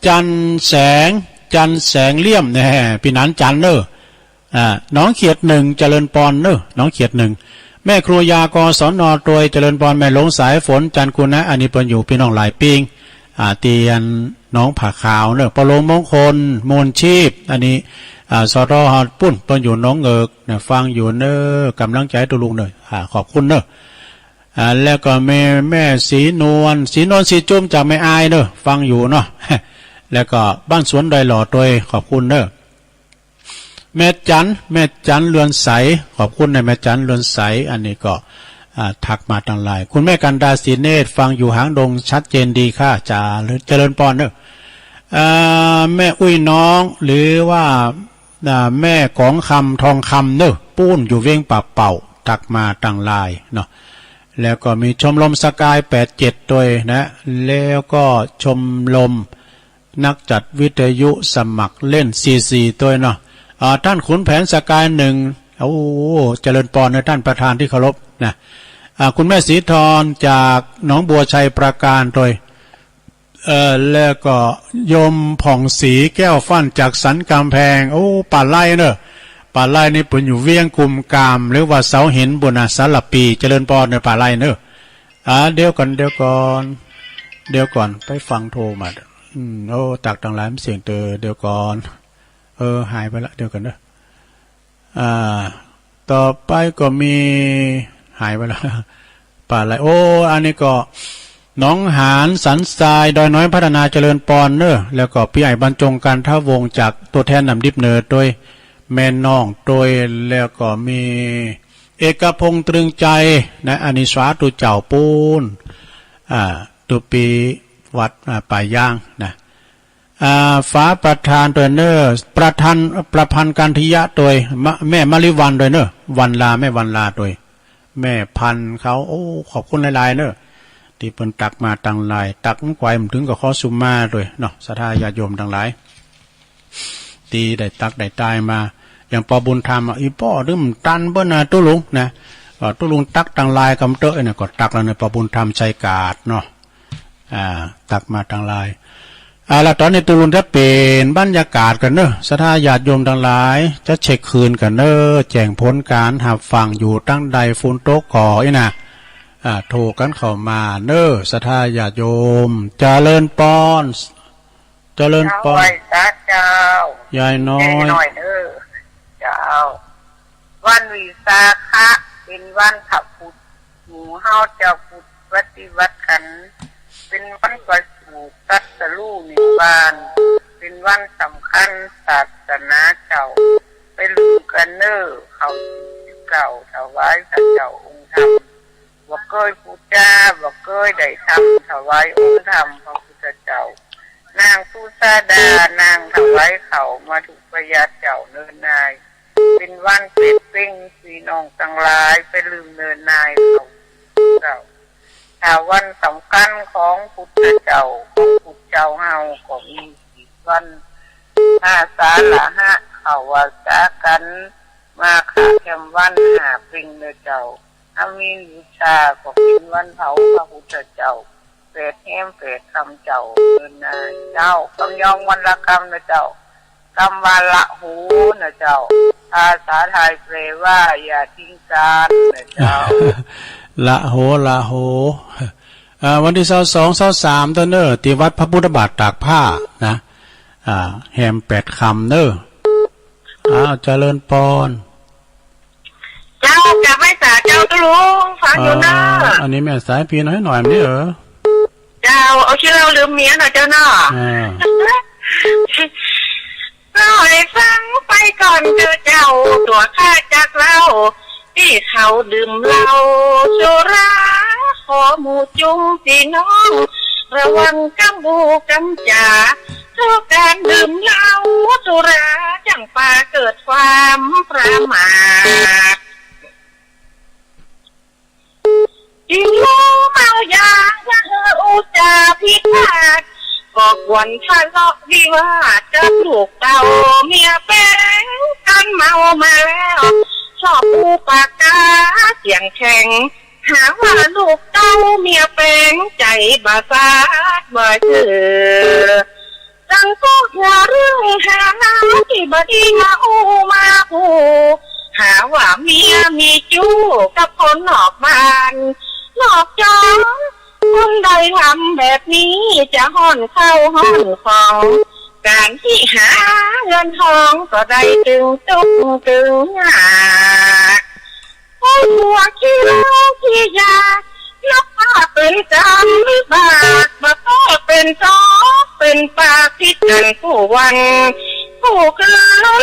จันแสง จันแสงเลี่ยม แน่ ปี้หนานจันเนอะ อ่า หนองเขียดหนึ่ง เจริญปอนเนอะ หนองเขียดหนึ่ง แม่ครูยา กศน ตวย เจริญปอน แม่หลวงสายฝน จันกุณะ อันนี้เปิ้นอยู่ปี้น้องหลายปิ้ง อ่า ตี้อันหนองผาขาวเนอะ ป้อหลวงมงคล มูลชีพ อันนี้ อ่า สต ฮอดปุ้น เปิ้นอยู่หนองเงิกนะ ฟังอยู่เนอะ ก๋ำลังใจ๋ตุ๊ลุงเนอะ อ่า ขอบคุณเนอะ อ่า แล้วก็แม่ แม่ศรีนวล ศรีนวล ศรีจุม จากแม่อายเนอะ ฟังอยู่เนาะ แล้วก็บ้านสวนดอยหล่อตวย ขอบคุณเนอะ แม่จัน แม่จันเรือนใส ขอบคุณนะ แม่จันเรือนใส อันนี้ก็ อ่า ทักมาตังหลาย คุณแม่กันดา ศรีเนตร ฟังอยู่หางดง ชัดเจนดีค่ะ จ๋า เจริญปอนเนอะ อ่า แม่อุ้ยน้อง หรือว่า อ่า แม่กองคำ ทองคำเนอะ ปู้นอยู่เวียงป่าเป่า ทักมาตังหลายเนาะ แล้วก็มีชมรมสกายแปดเจ็ดตวยนะ แล้วก็ชมรม นักจัดวิทยุสมัครเล่นซีซีตวยเนาะ อ่า ต้านขุนแผนสกายหนึ่ง โอ้ เจริญปอนนะต้านประธานตี้เคารพนะ อ่า คุณแม่ศรีธรจากหนองบัวชัยปราการตวย เอ่อ แล้วก็โยมผ่องศรีแก้วฟั่นจากสันกำแพง โอ้ ป่าไร่เนอะ ป่าไร่นี่เปิ้นอยู่เวียงกุมกาม หรือว่าเสาหินปุ้นนะ สารภี เจริญปอนเนอะ ป่าไร่เนอะ อ่า เดี๋ยวก่อน เดี๋ยวก่อน เดี๋ยวก่อน ไปฟังโทรมา อืม โอ้ ตักตังหลายมันเสียงเตอ เดี๋ยวก่อน เออ หายไปละ เดี๋ยวก่อนเนอะ อ่า ต่อไปก็มี หายไปละ ป่าไร่ โอ้ อันนี้ก็ หนองหาน สันทราย ดอยน้อยพัฒนา เจริญปอนเนอะ แล้วก็ปี้ใหญ่บรรจง กันทวงศ์ จากตั๋วแทนน้ำดิบเหนือตวย แม่น้องตวย แล้วก็มี เอกพงษ์ ตรึงใจนะ อันนี้สาธุเจ้าปู้น อ่า ตุ๊ปีวัด อ่า ป่ายางนะ อ่า ฝาประธานตวยเนอะ ประธาน ประพันธ์ กันทิยะตวย มะ แม่มะลิวัลย์ตวยเนอะ วัลลา แม่วัลลาตวย แม่พันธุ์เขา โอ้ ขอบคุณหลายๆ เนอะ ตี้เปิ้นตักมาตังหลาย ตักไกวบ่ถึงก็ขอสุมาตวยเนาะ ศรัทธาญาติโยมตังหลาย ตี้ได้ตักได้ตายมา อย่างป้อบุญธรรมอ่ะ อี่ป้อนึ่มตันเปิ้นนะ ตุ๊ลุงนะ ก็ตุ๊ลุงตักตังหลายกำเต๊อะเนี่ย ก็ตักแล้วเนี่ย ป้อบุญธรรม ชัยกาดเนาะ อ่า ตักมาตังหลาย อ่า แล้วต๋อนนี้ตุ๊ลุงจะเปลี่ยนบรรยากาศก่อนเนอะ ศรัทธาญาติโยมตังหลาย จะเช็คคืนก่อนเนอะ แจ้งผลก๋านฮับฟังอยู่ตังใด ฝนตกก่ออี้นะ อ่า โทรกั๋นเข้ามาเนอะ ศรัทธาญาติโยม เจริญปอน เจริญปอน เจ้า ไหว้สาเจ้า ยายน้อย ยายน้อยเนอะ เจ้า วันวิสาขะ เป๋นวันพระพุทธ หมู่เฮาเจ้าพุทธปฏิบัติกั๋น เป๋นวันประสูติตรัสรู้นิพพาน เป๋นวันสำคัญศาสนาเจ้า ไปลืมกั๋นเน่อ ข้าวจี่สิบเก้า ถวายพระเจ้าองค์ธรรม บ่เกยปู๋จา บ่เกยได้ทำ ถวายองค์ธรรมพระพุทธเจ้า นางสุชาดา นางถวายข้าวมาทุกประยาเจ้าเนินนาย เป๋นวันเป๋นเป๊ง ปี้น้องตังหลาย ไปลืมเนินนายข้าวเจ้า ถ้าวันสำคัญของพุทธเจ้า ของพุทธเจ้าเฮาก็มีสี่วัน อาสาฬหะ เข้าพรรษากั๋น มาฆะแฮมวันห้าเป๊งเน่อเจ้า อามีนบูชาก็เป๋นวันเผาพระพุทธเจ้า แปดแฮมแปดค่ำเจ้า เนินนายเจ้า กำยองวันละกำเน่อเจ้า กำว่าละโหเน่อเจ้า ภาษาไทยแปลว่าอย่าทิ้งกันเน่อเจ้า ละโห ละโห อ่า วันตี้ซาวสอง ซาวสาม เต๊อะเน่อ ตี้วัดพระพุทธบาทตากผ้านะ อ่า แฮมแปดค่ำเน่อ อ้าว เจริญปอน เจ้า กราบไหว้สาเจ้าตุ๊ลุง ฟังอยู่เน่อ อ่า อันนี้แม่สายพิณน้อยหน่อยนี่เหรอ เจ้า เอาขี้เหล้าลืมเมียเน่อเจ้าเน่อ อ่า เล่าหื้อฟังไปก่อนเต๊อะเจ้า ตั๋วข้าจักเล่า ตี้เขาดื่มเหล้าสุรา ข ขอหมู่จุมปี้น้อง ระวังกำบู๋กำจ๋า เพราะก๋านดื่มเหล้าสุรา จั่งปาเกิดความประมาท ตี้เมายา อย่าหื้ออู้จ๋าผิดพลาด ก่อกวนทะเลาะวิวาทกับลูกเต้าเมียแป๋ง กั๋นเมามาแล้ว ชอบอู้ปากก๋าเสียงแข็ง หาว่าลูกเต้าเมียแป๋ง ใจ๋บ่สาดบ่ซื่อ จั่งก็หาเรื่องหาราวตี้บ่ดีมาอู้มาฮู้ หาว่าเมียมีจู๊กับคนนอกบ้าน นอกจ๋อ คนใดทำแบบนี้ จะฮ้อนข้าวฮ้อนของ ก๋านตี้หาเงินทอง ก็ได้ตึงตุ๊กตึงยาก ไอ้ผัวขี้เหล้าขี้ยา นับว่าเป๋นกรรมวิบาก บ่ต้องเป๋นศอกเป๋นปาก ผิดกั๋นกู้วันกู้คื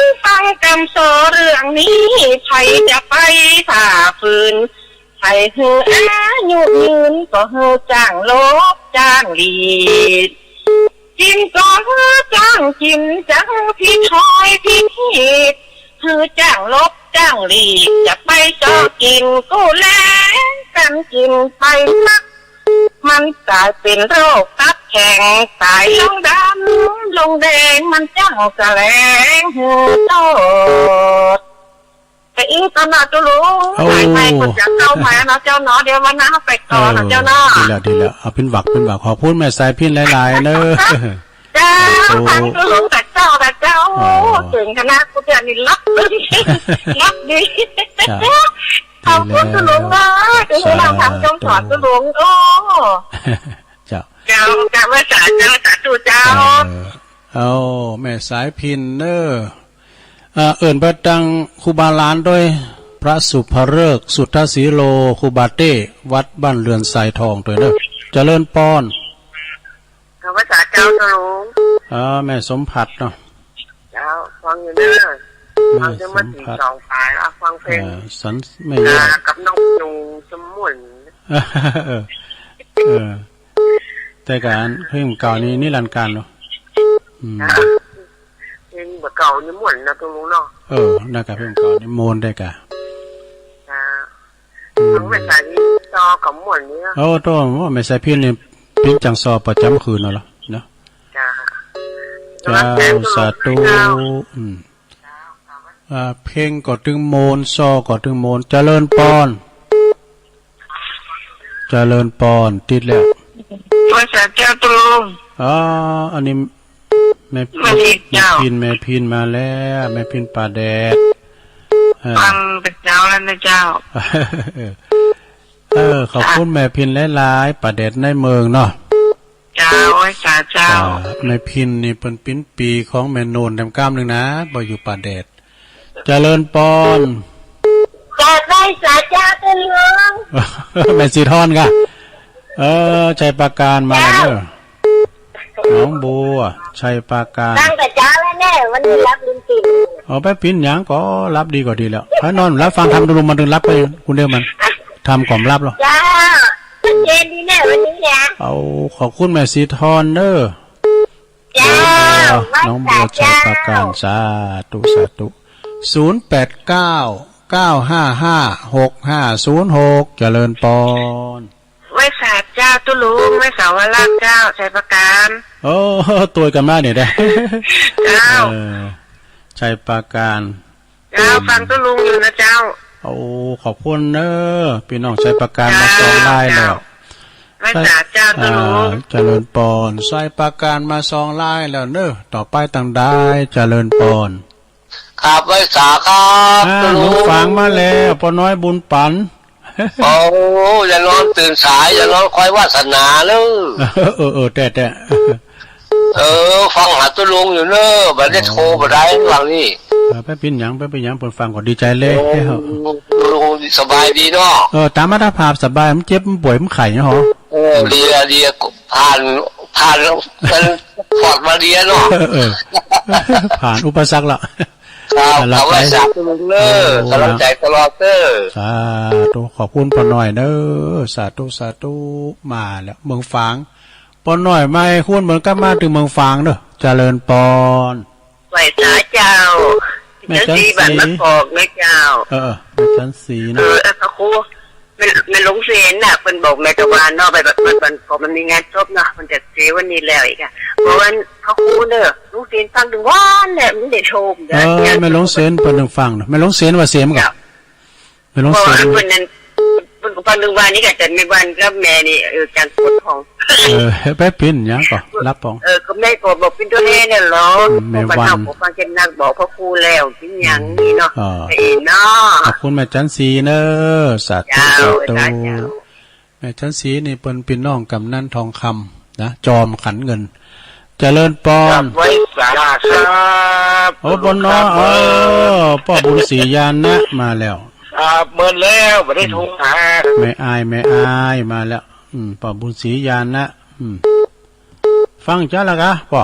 น ฟังกำสอเรื่องนี้ ใผจะไปฝ่าฝืน ใผหื้ออายุยืน ก็หื้อจ้างลบจ้างหลีก กิ๋นก็หื้อจ้างกิ๋น จะหื้อผิดถ้อยผิดฮีต หื้อจ้างลบจ้างหลีก จะไปเจาะกิ๋นกู้แลงกั๋นกิ๋นไปนัก มันก๋ายเป๋นโรคตับแข็ง ต๋ายลงดำลงแดง มันจั้งแสลงหื้อโต้ษ ไปอี้ก่อนเนาะตุ๊ลุง โอ้ สายใหม่คนจะเข้ามาเนาะเจ้าเนาะ เดี๋ยววันหน้าไปต่อเนาะเจ้าเนาะ เออ ดีแล้ว ดีแล้ว เอาเป๋นหวัก เป๋นหวัก ขอบคุณแม่สายพิณหลายๆ เนอะ เจ้า สาธุ ฟังตุ๊ลุงแต่เจ้า แต่เจ้า อ๋อ เก่งขนาดกูจะนี่รับ รับดี จ้ะ ขอบคุณตุ๊ลุงเนาะ ดีแล้ว ตุ๊ลุง สาธุ ทำจงสอนตุ๊ลุง โอ้ เจ้า เจ้า เจ้า ไหว้สาเจ้า สาธุเจ้า เออ เอาแม่สายพิณเนอะ อ่า เอิ้นไปตังครูบาหลานตวย พระสุภฤกษ์ สุทธสีโล ครูบาเต้ วัดบ้านเรือนทรายทองตวยเนอะ เจริญปอน ข้าพเจ้าเจ้าหลวง อ่า แม่สมผัสเนาะ เจ้า ฟังอยู่เนอะ แม่ ฟังจนมา สมผัส ตีสองปายแล้ว ฟังเพลง อ่า สัน แม่ยอด อ่า กับน้องยุงสมุน เออ เออ แต่ก่อนเพลงเก่านี่นิรันดร์กาลเนาะ อืม เพลงเก่านี่ม่วนนะตุ๊ลุงเนาะ เออ นั่นก็เพลงเก่านี่ม่วนได้กะ จ้า อืม ฟังแม่สายพิณซอก็ม่วนนี่นะ โอ้ โต้ แม่สายพิณนี่ปิ้นจังซอประจ๋ำคืนนั่นละเนาะ จ้า เจ้า สาธุ เจ้า อืม อ่า เพลงก็ตึงม่วน ซอก็ตึงม่วน เจริญปอน เจริญปอน ติดแล้ว ไหว้สาเจ้าตุ๊ลุง อ๋อ อันนี้แม่ แม่พิณ แม่พิณ เจ้า แม่พิณ แม่พิณมาแล้ว แม่พิณป่าแดด เออ ฟังแต่เจ๊าแล้วนะเจ้า เออ ขอบคุณแม่พิณหลายๆ ป่าแดดในเมืองเนาะ เจ้า ไหว้สาเจ้า อ่า แม่พิณนี่เปิ้นปิ้นปี๋ของแม่โนนแถมก้ามนึ่งนะ บ่อยู่ป่าแดด เจริญปอน กราบไหว้สาเจ้าตุ๊ลุง แม่สีทอนก่ะ เออ ชัยปราการมาแล้วเนอะ เจ้า หนองบัว ชัยปราการ ตั้งแต่เจ๊าแล้วแน่ วันนี้รับลิ้นปิ่น เอาไปปิ้นหยังก็รับดีกว่าดีแล้ว ไปนอนรับฟังธรรมตุ๊ลุง มันตึงรับไปคนเดียวมัน ธรรมก็บ่รับหรอก เจ้า ชัดเจนดีแน่วันนี้นะ เอา ขอบคุณแม่สีทอนเนอะ เจ้า หนองบัว ไหว้สาเจ้า ชัยปราการ สาธุ สาธุ ศูนย์แปดเก้า เก้าห้าห้า หกห้าศูนย์หก เจริญปอน ไหว้สาเจ้าตุ๊ลุง ไหว้สาวราชเจ้า ชัยปราการ โอ้ ตวยกั๋นมาเนี่ยนะ เจ้า เออ ชัยปราการ เจ้า ฟังตุ๊ลุงอยู่นะเจ้า โอ้ ขอบคุณเนอะ ปี้น้องชัยปราการ เจ้า มาสองลายแล้ว เจ้า ไหว้สาเจ้าตุ๊ลุง อ่า เจริญปอน ชัยปราการมาสองลายแล้วเนอะ ต่อไปตังใด เจริญปอน ครับ ไหว้สาครับ อ่า ตุ๊ลุง หนุนฝางมาแล้ว ป้อน้อยบุญปั๋น โอ้ อย่านอนตื่นสาย อย่านอนคอยวาสนาเนอะ เออ เออ แต๊ๆ เออ ฟังหาตุ๊ลุงอยู่เนอะ บ่ได้โทรบ่ได้หลังนี้ เออ ไปปิ้นหยัง ไปปิ้นหยัง เปิ้นฟังก็ดีใจ๋แล้ว โอ้ ตุ๊ลุงสบายดีเนาะ เออ ต๋ามอัตภาพสบาย บ่เจ็บบ่ป่วยบ่ไข้เนาะ เออ ดีอะ ดีอะ ผ่าน ผ่าน มันปลอดมาดีอะเนาะ เออ เออ ผ่านอุปสรรคละ ค เอา เอาไว้ สาธุลุงเน้อ โอ้ กำลังใจ๋ตลอดเน้อ สาธุ ขอบคุณป้อน้อยเน้อ สาธุ สาธุ มาแล้ว เมืองฝาง ป้อน้อยมา ฮู้เหมือนกั๋น มาเถิงเมืองฝางเน้อ เจริญปอน ไหว้สาเจ้า แม่จันทร์ศรี บ้านมะกอกเน้อเจ้า เออ เออ แม่จันทร์ศรีนะ เออ เออ พระครู แม่ แม่หลวงเสนน่ะ เปิ้นบอกแม่ตะวันเนาะ ไป ไป ไป ก็มันมีงานศพเนาะ เปิ้นจะเสวันนี้แล้วอีกอะ เพราะว่าพระครูเน้อ หลวงเสนฟังตึงวานแหละ มันได้โทรมา เออ แม่หลวงเสนเปิ้นตึงฟังเนาะ แม่หลวงเสนว่าเสมก่อ เจ้า แม่หลวงเสน เพราะว่าเปิ้นนั้น เปิ้นก็ฟังตึงวานนี่ก่อ แต่แม่วันกับแม่นี่ เออ จังปวดท้อง เออ ไปปิ้นหยังก่อ รับปอง เออ ก็แม่ก็บอกเปิ้นตั๋วแทนเนี่ยเหรอ อืม แม่วัน เพราะว่าเฮาก็ฟังเจ้านักบอกพระครูแล้ว ปิ้นหยังนี่เนาะ อืม อ๋อ ไอ้เนาะ ขอบคุณแม่จันทร์ศรีเน้อ สาธุ เจ้า สาธุ สาธุ เจ้า แม่จันทร์ศรีนี่เปิ้นปี้น้องกำนันทองคำนะ จอมขันเงิน เจริญปอน ครับ ไหว้สาครับ โอ้ ปอนเนาะ ครับ เออ ป้อบุญศรีญาณนะมาแล้ว ครับ เมินแล้ว บ่ได้โทรหา แม่อาย แม่อายมาแล้ว อืม ป้อบุญศรีญาณนะ อืม ฟังจ้าละกะ ป้อ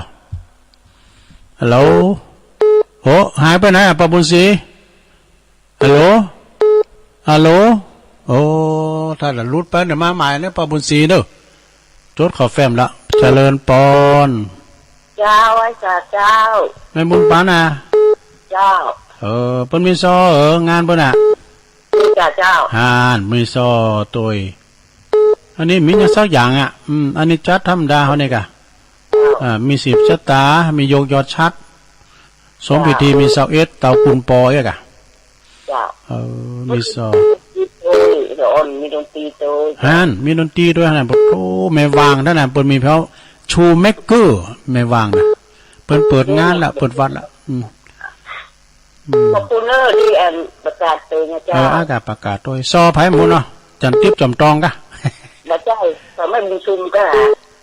ฮัลโหล โอ้ หายไปไหนอะ ป้อบุญศรี ฮัลโหล ฮัลโหล โอ้ ถ้าละหลุดไปเดี๋ยวมาใหม่เน้อ ป้อบุญศรีเน้อ จดเข้าแฟ้มละ เจริญปอน เจ้า ไหว้สาเจ้า แม่บุญปั๋นนะ เจ้า เออ เปิ้นมีซอ เออ งานเปิ้นน่ะ มีจ้าเจ้า ห่าน มีซอตวย อันนี้มีหยังสักอย่างอะ อืม อันนี้จัดธรรมดาเฮานี่กะ เจ้า อ่า มีสืบชะตา มียกยอดฉัตร สมพิธี เจ้า มีซาวเอ็ด เต๋าปูนปอเอี้ยกะ เจ้า เออ มีซอ มีดนตรีตวย เดี๋ยวอ่อนมีดนตรีตวย ห่าน มีดนตรีตวยห่าน โอ้ แม่วางต้านน่ะ เปิ้นมีแผวชูเมกเกอร์ แม่วางน่ะ เปิ้นเปิดงานละ เปิดวัดละ อืม อืม ขอบคุณเน้อ ตี้อันประกาศตวยนะเจ้า เออ อากาศประกาศตวย ซอใผหมู่เนาะ จันติ๊บจอมตองกะ บ่ใจ้ ซอแม่บุญชุมกะ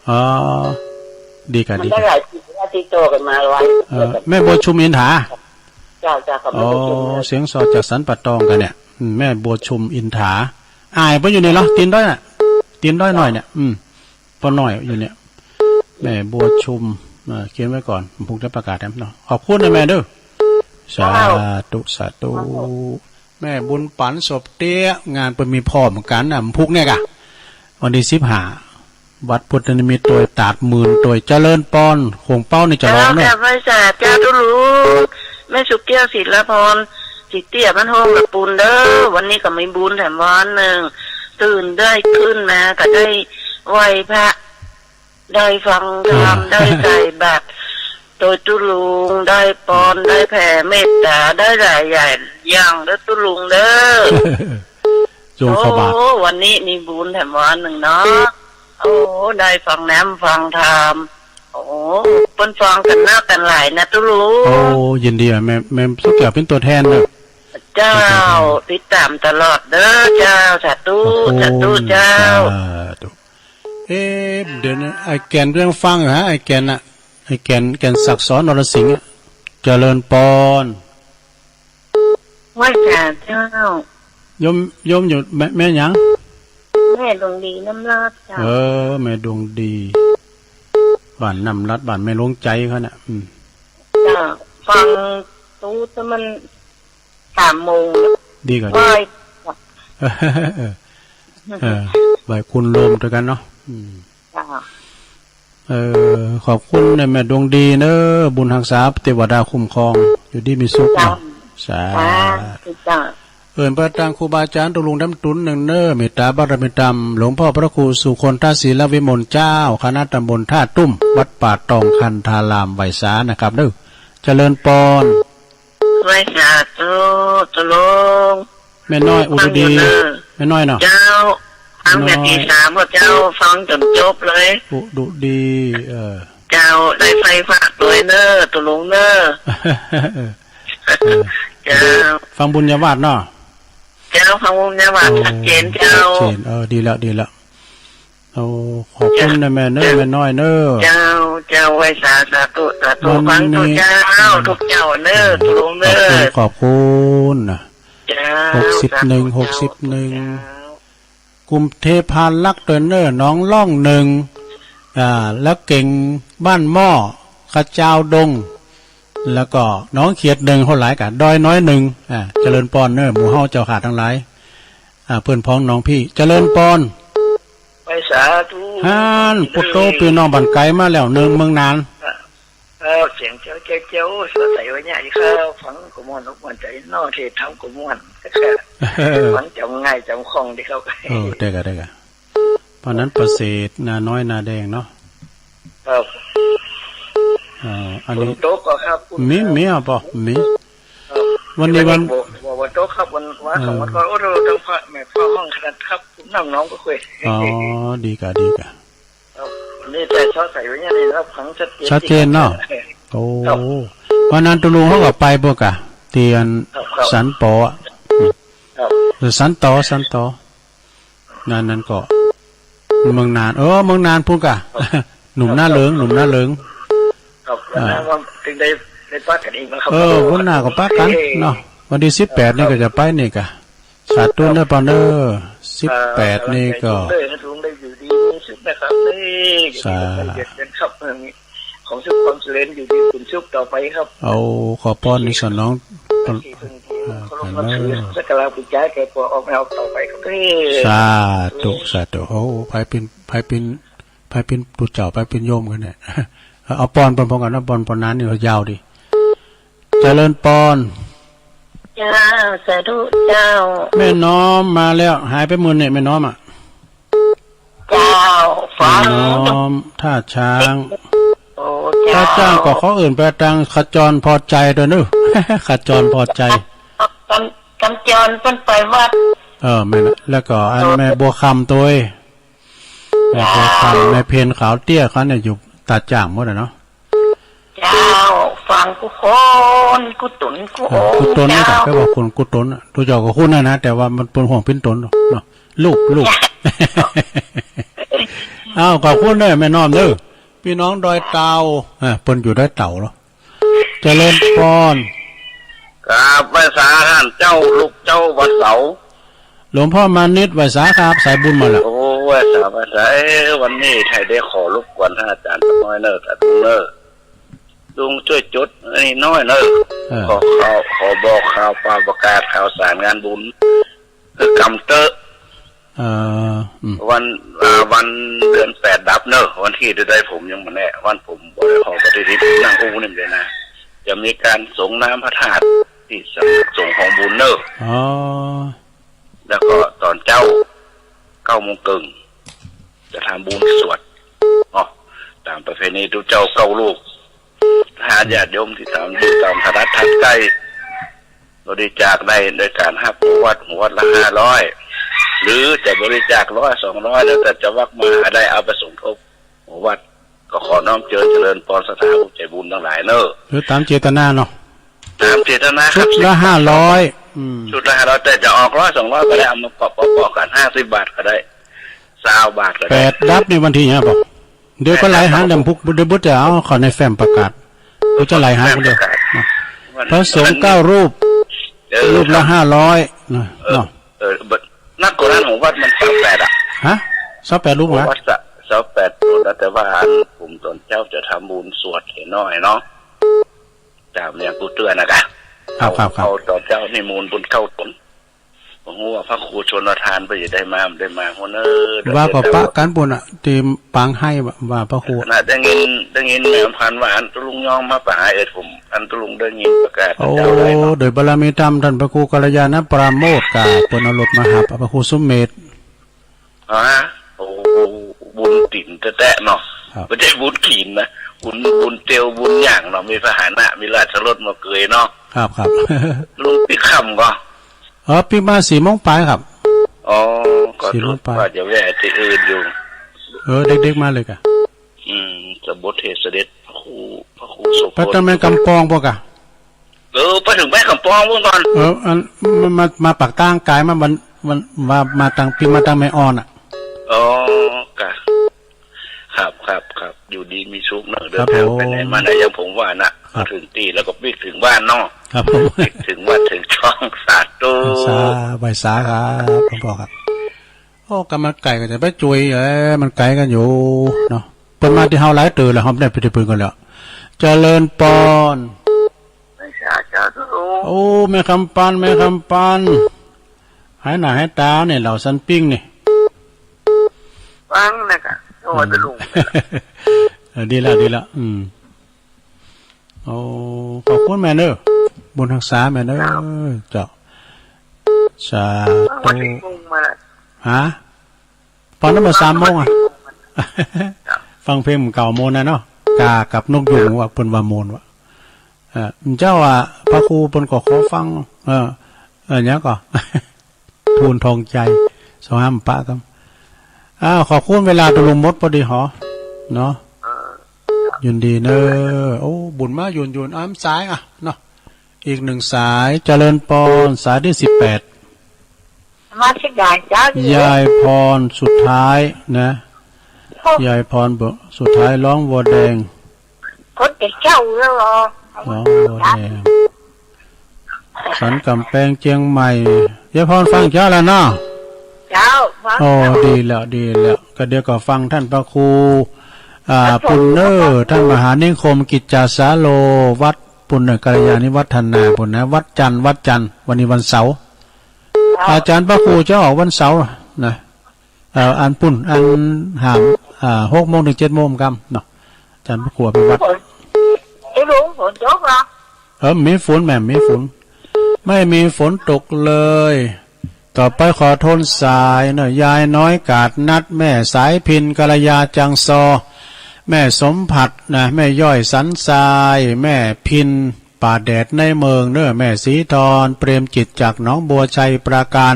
อ๋อ ดีกะ มัน ดีกะ ได้หลายปีแล้วติดต่อกั๋นมาหลาย เออ แม่บัวชุมอินถา เจ้า เจ้า ขอบคุณ อ๋อ เสียงซอจากสันป่าตองกะเนี่ย อืม แม่บัวชุมอินถา อ้ายเปิ้นอยู่นี่เหรอ ตีนด้อยน่ะ ตีนด้อยน้อยเนี่ย อืม ป้อน้อยอยู่เนี่ย แม่บัวชุม เอ่อ เขียนไว้ก่อน ผมจะประกาศแถมเนาะ ขอบคุณนะแม่เด้อ สาธุ สาธุ แม่บุญปั๋น ศพเตี้ย งานเปิ้นมีพร้อมกั๋นน่ะ พุกเนี่ยกะ วันตี้สิบห้า วัดพุทธนิมิตตวย ตาดหมื่นตวย เจริญปอน ขวงเป้าในจะร้องเนอะ เจ้า แก้วไหว้สาเจ้าตุ๊ลุง แม่สุกแก้ว ศิลปร ศรีเตี้ย บ้านห้องละปูนเด้อ วันนี้ก็มีบุญแถมวันนึ่ง ตื่นได้ขึ้นมาก็ได้ไหว้พระ ได้ฟังธรรม อ่า ได้ใส่บาตร โดยตุ๊ลุง ได้ปอน ได้แผ่เมตตา ได้หลายอย่าง อย่างเด้อตุ๊ลุงเด้อ โยมเข้าบาตร โอ้ วันนี้มีบุญแถมวันนึ่งเนาะ โอ้ ได้ฟังน้ำฟังธรรม โอ้ เปิ้นฟังกั๋นนักกั๋นหลายนะตุ๊ลุง โอ้ ยินดีอะ แม่ แม่สุกแก้วเป๋นตั๋วแทนเนอะ เจ้า ติดต๋ามตลอดเด้อเจ้า สาธุ ขอบคุณ สาธุเจ้า สาธุ เอ๊ะ เดี๋ยวนะ ไอ้แก่นก็ยังฟังอยู่ฮะ ไอ้แก่นน่ะ ไอ้แก่น แก่นศักดิ์สอนนรสิงห์อะ เจริญปอน ไหว้สาเจ้า โยม โยมอยู่ แม่ แม่หยัง แม่ดวงดีน้ำลาดเจ้า เออ แม่ดวงดี บ้านน้ำลาด บ้านแม่หลวงใจ๋เขาน่ะ อืม เจ้า ฟังตุ๊ลุงแต่มัน สามโมง ดีกว่า บ่าย เออ เออ บ่ายคุณโยมตวยกั๋นเนาะ อืม เจ้า เออ ขอบคุณนะแม่ดวงดีเน้อ บุญฮักษา เตวดาคุ้มครอง อยู่ดีมีสุขเนาะ เจ้า สาธุ สาธุเจ้า เอิ้นไปตางครูบาอาจ๋ารย์ตุ๊ลุงดำตุ๊นนึ่งเน้อ เมตตาบารมีธรรม หลวงพ่อพระครูสุคนทศิลวิมลเจ้า คณะตำบลท่าตุ้ม วัดป่าตองคันธาราม ไหว้สานะครับเน้อ เจริญปอน ไหว้สาตุ๊ลุง แม่น้อยอุดรดี ฟังอยู่เน้อ แม่น้อยเนาะ เจ้า ฟังแม่น้อย ตีสามว่าเจ้า ฟังจ๋นจบเลย อุดรดี เออ เจ้า ได้ใฝ่พระตวยเน้อ ตุ๊ลุงเน้อ เออ เออ เจ้า ฟังบุญญาวาสเนาะ เจ้า ฟังบุญญาวาส โอ้ ชัดเจนเจ้า ชัดเจน เออ ดีแล้ว ดีแล้ว โอ้ ขอบคุณนะแม่เน้อ แม่น้อยเน้อ เจ้า เจ้า ไหว้สา สาธุ สาธุ วันนี้ ฟังตุ๊เจ้า ตุ๊เจ้าเน้อ ตุ๊ลุงเน้อ ขอบคุณ ขอบคุณนะ เจ้า หกสิบเอ็ด สาธุเจ้า หกสิบเอ็ด เจ้า กรุงเทพฯ พาลักษณ์ตวยเน้อ หนองล่องหนึ่ง อ่า แล้วเก๋งบ้านหม้อ กระจาวดง แล้วก็หนองเขียดหนึ่ง โหหลายกา ดอยน้อยหนึ่ง อ่า เจริญปอนเน่อ หมู่เฮาเจ้าข้าตังหลาย อ่า เปื้อนพ้องน้องพี่ เจริญปอน ไปสาธุ หั้น ปุตโต ปี้น้องบ้านไก๋มาแล้วเน่อ เมืองน่าน ครับ เสียงแจ๋วๆ สดใสไว้เนี่ย อีกครับ ฟังก็ม่วนอกม่วนใจ๋เนาะ เทศน์ธรรมก็ม่วน ฟังจ๋ำง่ายจ๋ำคล่องดีครับ เออ ได้กะ ได้กะ เพราะนั้นประเสริฐ นาน้อย นาแดงเนาะ ครับ เอ่อ อันนี้ ฝนตกก็ครับ มี มีอ่ะปอ มี ครับ วันนี้วัน บ่ บ่ บ่ตกครับ วัน วันสองวันก่อน เออ โอ้โห ตังฟ้า แม่ฟ้าห้องขนาดครับ น้ำหนองก็เคย อ๋อ ดีกะ ดีกะ ครับ นี่แต่เช้าใสไว้เนี่ย นี่รับฟังชัดเจน ชัดเจนเนาะ ครับ โอ้ ครับ วันนั้นตุ๊ลุงเขาก็ไปปะกะ ตี้อัน ครับ ครับ สันปออะ ครับ หรือสันตอ สันตอ นั่น นั่นก็ เมืองน่าน เออ เมืองน่านพู้นกะ ครับ หนุ่มหน้าเหลือง ครับ หนุ่มหน้าเหลือง ครับ อ่า วันนั้นวันถึงได้ ได้ปะกั๋นอีกนะครับ เออ วันหน้าก็ปะกั๋นเนาะ วันตี้สิบแปดนี่ก็จะไปนี่กะ สาธุเน่อปอเน่อ สิบแปดนี่ก็ เออ ลุงได้อยู่ดีมีสุขนะครับ นี่ สาธุ เย็นๆ ครับ เออ มีความสุขความเจริญ อยู่ดีเป็นสุขต่อไปครับ เอาขอปอนนี่สนอง ที่เพิ่งเคารพนับถือ สักการะบูชาแก่ปอออกแม่ออกต่อไปครับ เออ สาธุ สาธุ โอ้ ใผเป๋น ใผเป๋น ใผเป๋นตุ๊เจ้า ใผเป๋นโยมกั๋นเนี่ย เอาปอน ปอน ปอนกั๋นนะ ปอน ปอนน่านนี่ยาวดี เจริญปอน เจ้า สาธุเจ้า แม่น้อมมาแล้ว หายไปเมื่อเนี่ย แม่น้อมอะ เจ้า ฟัง แม่น้อม ท่าช้าง โอ้ เจ้า ท่าช้างก็ขอเอิ้นไปตางขจรพอใจ๋ตวยเน่อ ขจรพอใจ๋ กำ กำจรเปิ้นไปวัด เออ แม่นละ แล้วก็อัน โอ้ แม่บัวคำตวย แม่บัวคำ เจ้า แม่เพ็ญขาวเตี้ยเขาเนี่ยอยู่ตาจ่างหมดอะเนาะ เจ้า ฟังกู้คน กู้ต๋น กู้ เออ องค์ กู้ต๋นนี่กะ เจ้า แปลว่าคนกู้ต๋นอะ ตุ๊เจ้าก็ฮู้นั่นนะ แต่ว่ามันเป๋นห่วงเป๋นต๋นเนาะ ลูก ลูก เจ้า อ้าว ขอบคุณเน่อ แม่น้อมเน่อ ปี้น้องดอยเต่า อ่า เปิ้นอยู่ดอยเต่าเหรอ เจริญปอน ครับ ไหว้สาต้านเจ้า ลูกเจ้าวัดเสา หลวงพ่อมานิต ไหว้สาครับ สายบุญมาแล้ว โอ้ ไหว้สา ไหว้สา เอ้ย วันนี้ใค่ได้ขอรบกวนต้านอาจ๋ารย์สักหน้อยเน่อ ตาลุงเน่อ ลุงจ้วยจดอันนี้หน้อยเน่อ เออ ขอข่าว ขอบอกข่าว ข่าวประกาศข่าวสารงานบุญ คือกำเต๊อะ เอ่อ อืม วัน อ่า วันเดือนแปดดับเน่อ วันตี้เท่าใดผมยังบ่แน่ วันผมบ่ได้เข้าปฏิทิน นั่งอู้นี่เลยนะ จะมีก๋านสรงน้ำพระธาตุตี้สำนักสงฆ์ของบุญเน่อ อ๋อ แล้วก็ต๋อนเจ๊า เก้าโมงเกิ่ง จะทำบุญสวด เนาะ ต๋ามประเพณีตุ๊เจ้าเก้าลูก ถ้าญาติโยมตี้ต๋าม อยู่ต๋ามถนัดถัดใก้ บริจาคได้โดยก๋านหับหัววัด หัววัดละห้าร้อย หรือจะบริจาคร้อย สองร้อย แล้วแต่จะวักมาได้ เอาไปสมทบหัววัด ก็ขอน้อมเจิญเจริญปอนศรัทธาผู้ใจ๋บุญตังหลายเน่อ หรือต๋ามเจตนาเนาะ ต๋ามเจตนาครับ ชุดละห้าร้อย อืม ชุดละห้าร้อย แต่จะออกร้อย สองร้อย ก็ได้ เอามาเปาะๆ กั๋น ห้าสิบบาทก็ได้ ซาวบาทก็ได้ แปดดับนี่วันตี้หยังปอ เดี๋ยวก็ไล่หา แปดดับ เดี๋ยวพุก เดี๋ยวบุตรจะเอาเข้าในแฟ้มประกาศ ก็จะไล่หาคนเดียว วัน พระสงฆ์เก้ารูป เออ รูปละห้าร้อยนะ เออ เนาะ เออ นักกว่านั้นของวัดมันซาวแปดอะ ฮะ ซาวแปดรูปเหรอ วัดซะ ซาวแปดต๋น แล้วแต่ว่าอันผมต๋อนเจ๊าจะทำบุญสวดเหียน้อยเนาะ ต๋ามอย่างกูเตือนนะกะ ครับ ครับ ครับ เอาต๋อนเจ๊านิมนต์บุญเก้าต๋น บ่ฮู้ว่าพระครูชลทานเปิ้นจะได้มา บ่ได้มา หัวเน่อ ว่าก็ปะกั๋นปู้นน่ะ ตี้ปางไฮ่ว่า ว่าพระครู น่ะ ได้ยิน ได้ยินแม่อำพันธ์ว่าอันตุ๊ลุงยองมาปะหาเอิดผม อันตุ๊ลุงได้ยินประกาศ โอ้ เจ้าได้เนาะ โดยบารมีธรรมต้านพระครูกัลยาณปราโมทย์กะ เปิ้นเอารถมาหับ พระครูสุเมธ ฮะ โอ้ บุญตี๋นแต๊ๆ เนาะ ครับ บ่ใจ้บุญตี๋นนะ บุญ บุญเตียว บุญหยังเนาะ มีพาหนะ มีราชรถมาเกยเนาะ ครับ ครับ ลุงปิ๊กค่ำก่อ เออ ปิ๊กมาสี่โมงปลายครับ อ๋อ ก็ สี่โมงปลาย ว่าจะแวะตี้อื่นอยู่ เออ เด็กๆ มาเลยกะ อืม สมบทเหตุเสด็จพระครู พระครูโสพล ไปตางแม่กำปองปะกะ เออ ไปเถิงแม่กำปองปู้นก่อน เออ อัน มา มา มาปากตางก๋ายมาวัน วัน มา มาตาง ปิ๊กมาตางแม่อ่อนอะ อ๋อ กะ ครับ ครับ ครับ อยู่ดีมีสุขเนาะ ครับ เดินทางไปไหน ผม มาไหน อย่างผมว่าน่ะ ครับ เถิงตี้แล้วก็ปิ๊กเถิงบ้านเนาะ ครับผม ปิ๊กเถิงวัดเถิงช่อง สาธุ สา ไหว้สาครับ หลวงป้อครับ โอ้ กำมันไก๋กั๋นจะไปจุย เอ้ย มันไก๋กั๋นอยู่เนาะ เปิ้นมาตี้เฮาหลายเตื้อแล้ว เฮาบ่ได้ไปตี้เปิ้นก่อนแล้ว เจริญปอน สาธุ โอ้ แม่คำปัน แม่คำปัน หายหน้าหายต๋าเนี่ย เหล่าสันปิ้งนี่ ฟังนะกะ โอ้ ตะลุง เออ ดีละ ดีละ อืม โอ้ ขอบคุณแม่เนอะ บุญฮักษาแม่เนอะ ครับ เจ้า สาธุ ฟังวันนี้งงมาละ ฮะ ปอนั้นบ่สามโมงอะ ฟังเพลงเก่าโมนนะเนาะ กากับนกยูงว่าเปิ้นว่าโมนว่า เออ เจ้าอะ พระครูเปิ้นก็ขอฟัง เออ เออ หยังก่อ ทูลทองใจ สองห้าปะครับ อ้าว ขอบคุณ เวลาตะลุงหมดปอดีหอ เนาะ ยินดีเนอะ โอ้ บุญมายืนยืน อ้าว สายอะ เนาะ อีกหนึ่งสาย เจริญปอน สายตี้สิบแปด นมัสการเจ้า ยายพรสุดท้ายนะ โอ้ ยายพรสุดท้าย ร้องวัวแดง คนแต่เจ้าแล้วเหรอ ร้องวัวแดง สันกำแพงเจียงใหม่ ยายพรฟังเจ้าแล้วเนาะ เจ้า ฟัง โอ้ เจ้า ดีแล้ว ดีแล้ว ก็เดี๋ยวก็ฟังต้านพระครู อ่า พระครู ปุณเนอร์ ต้านมหานิคม กิจจาสาโล วัด ปุณเนอร์ กัลยาณิวัฒนา ปุณนะ วัดจันทร์ วัดจันทร์ วันนี้วันเสาร์ ครับ อาจารย์พระครูจะออกวันเสาร์นะ เอ่อ อันปุ้น อันหาม อ่า หกโมงเถิงเจ็ดโมงกำเนาะ อาจารย์พระครูไปวัด ไอ้หลวงฝนตกเหรอ เออ มีฝนแหม มีฝน ไม่มีฝนตกเลย ต่อไปขอโทนสายเนอะ ยายน้อยกาดนัด แม่สายพิน กัลยาจังซอ แม่สมผัสนะ แม่ย้อยสันทราย แม่พิน ป่าแดดในเมืองเนอะ แม่ศรีทร เปรมจิตจากหนองบัวไชยปราการ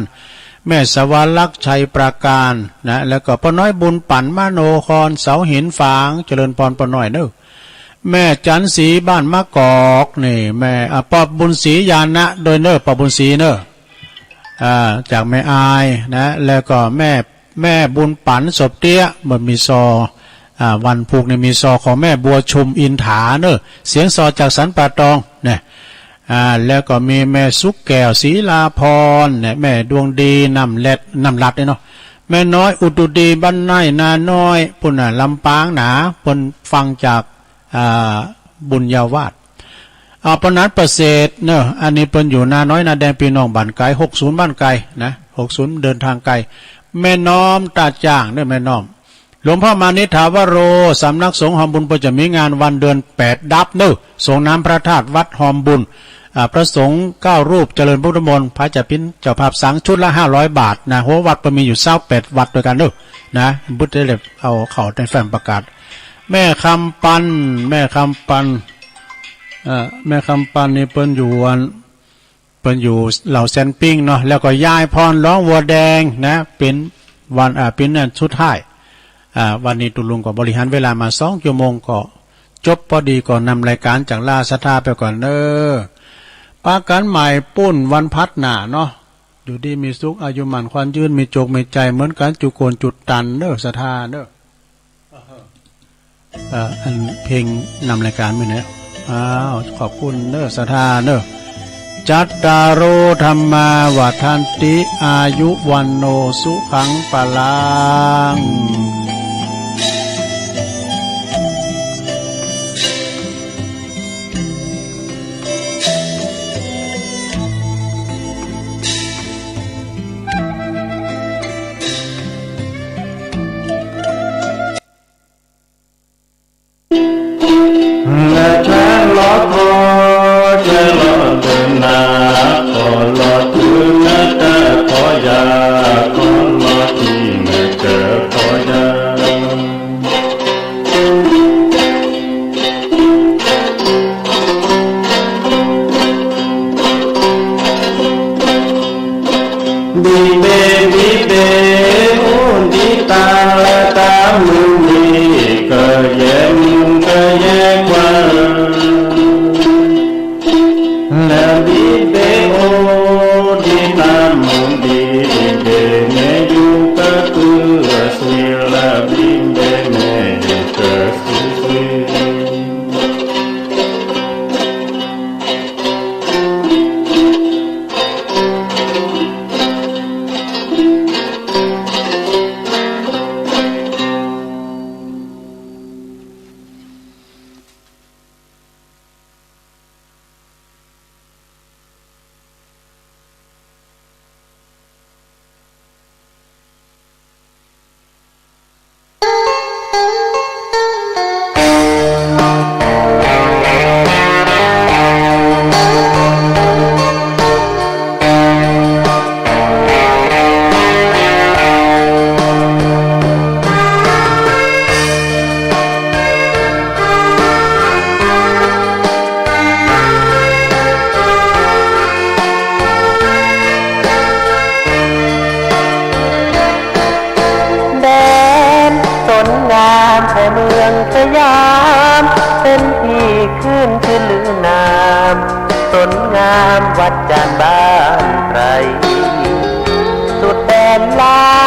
แม่สวรรคไชยปราการนะ แล้วก็ป้อน้อยบุญปั๋น มโนคร เสาหินฝาง เจริญปอนป้อน้อยเนอะ แม่จันทร์ศรีบ้านมะกอกนี่ แม่ อ่ะ ป้อบุญศรีญาณะโดยเนอะ ป้อบุญศรีเนอะ อ่า จากแม่อายนะ แล้วก็แม่ แม่บุญปั๋น ศพเตี้ย บ่มีซอ อ่า วันพูกนี่มีซอของแม่บัวชุมอินถาเนอะ เสียงซอจากสันป่าตองเนี่ย อ่า แล้วก็มีแม่สุขแก้ว ศรีลาพรเนี่ย แม่ดวงดี น้ำแลด น้ำลัดเนี่ยเนาะ แม่น้อยอุดรดี บ้านไร่นาน้อย ปุ้นน่ะ ลำปางหนา เปิ้นฟังจาก อ่า บุญญาวาส อ่า ป้อนัดประเสริฐเนอะ อันนี้เปิ้นอยู่นาน้อยนาแดง ปี้น้องบ้านไก๋ หกศูนย์ บ้านไก๋นะ หกศูนย์ เดินทางไกล แม่น้อมตาจ้างเนอะ แม่น้อม หลวงพ่อมานิษฐาวโร สำนักสงฆ์ฮอมบุญ เปิ้นจะมีงานวันเดือนแปดดับเนอะ สงน้ำพระธาตุวัดฮอมบุญ อ่า พระสงฆ์เก้ารูปเจริญพุทธมนต์ พระจะปิ้นเจ้าภาพสังฆ์ชุดละห้าร้อยบาทนะ หัววัดเปิ้นมีอยู่ซาวแปดวัดตวยกั๋นเนอะ นะ บุตรได้เลยเอาเข้าในแฟ้มประกาศ แม่คำปัน แม่คำปัน เอ่อ แม่คำปันนี่เปิ้นอยู่อัน เปิ้นอยู่เหล่าแสนปิ้งเนาะ แล้วก็ยายพรร้องวัวแดงนะ เป๋นวัน อ่า เป๋นอันสุดท้าย อ่า วันนี้ตุ๊ลุงก็บริหารเวลามาสองชั่วโมงก็จบปอดี ก็นำรายก๋านจากลาศรัทธาไปก่อนเน้อ ปะกั๋นใหม่ปุ้นวันพัดหน้าเนาะ อยู่ดีมีสุข อายุหมั้นขวัญยืน มีโจคมีชัยเหมือนกั๋น จุคนจุตันเน้อ ศรัทธาเน้อ เอ่อ อันเพลงนำรายก๋านมื้อนี้ อ้าว ขอบคุณเน้อ ศรัทธาเน้อ จัตตาโร ธัมมา วัฑฒันติ อายุ วัณโณ สุขัง พลัง คนงามวัดจานบ้านไพร สุดแดนลา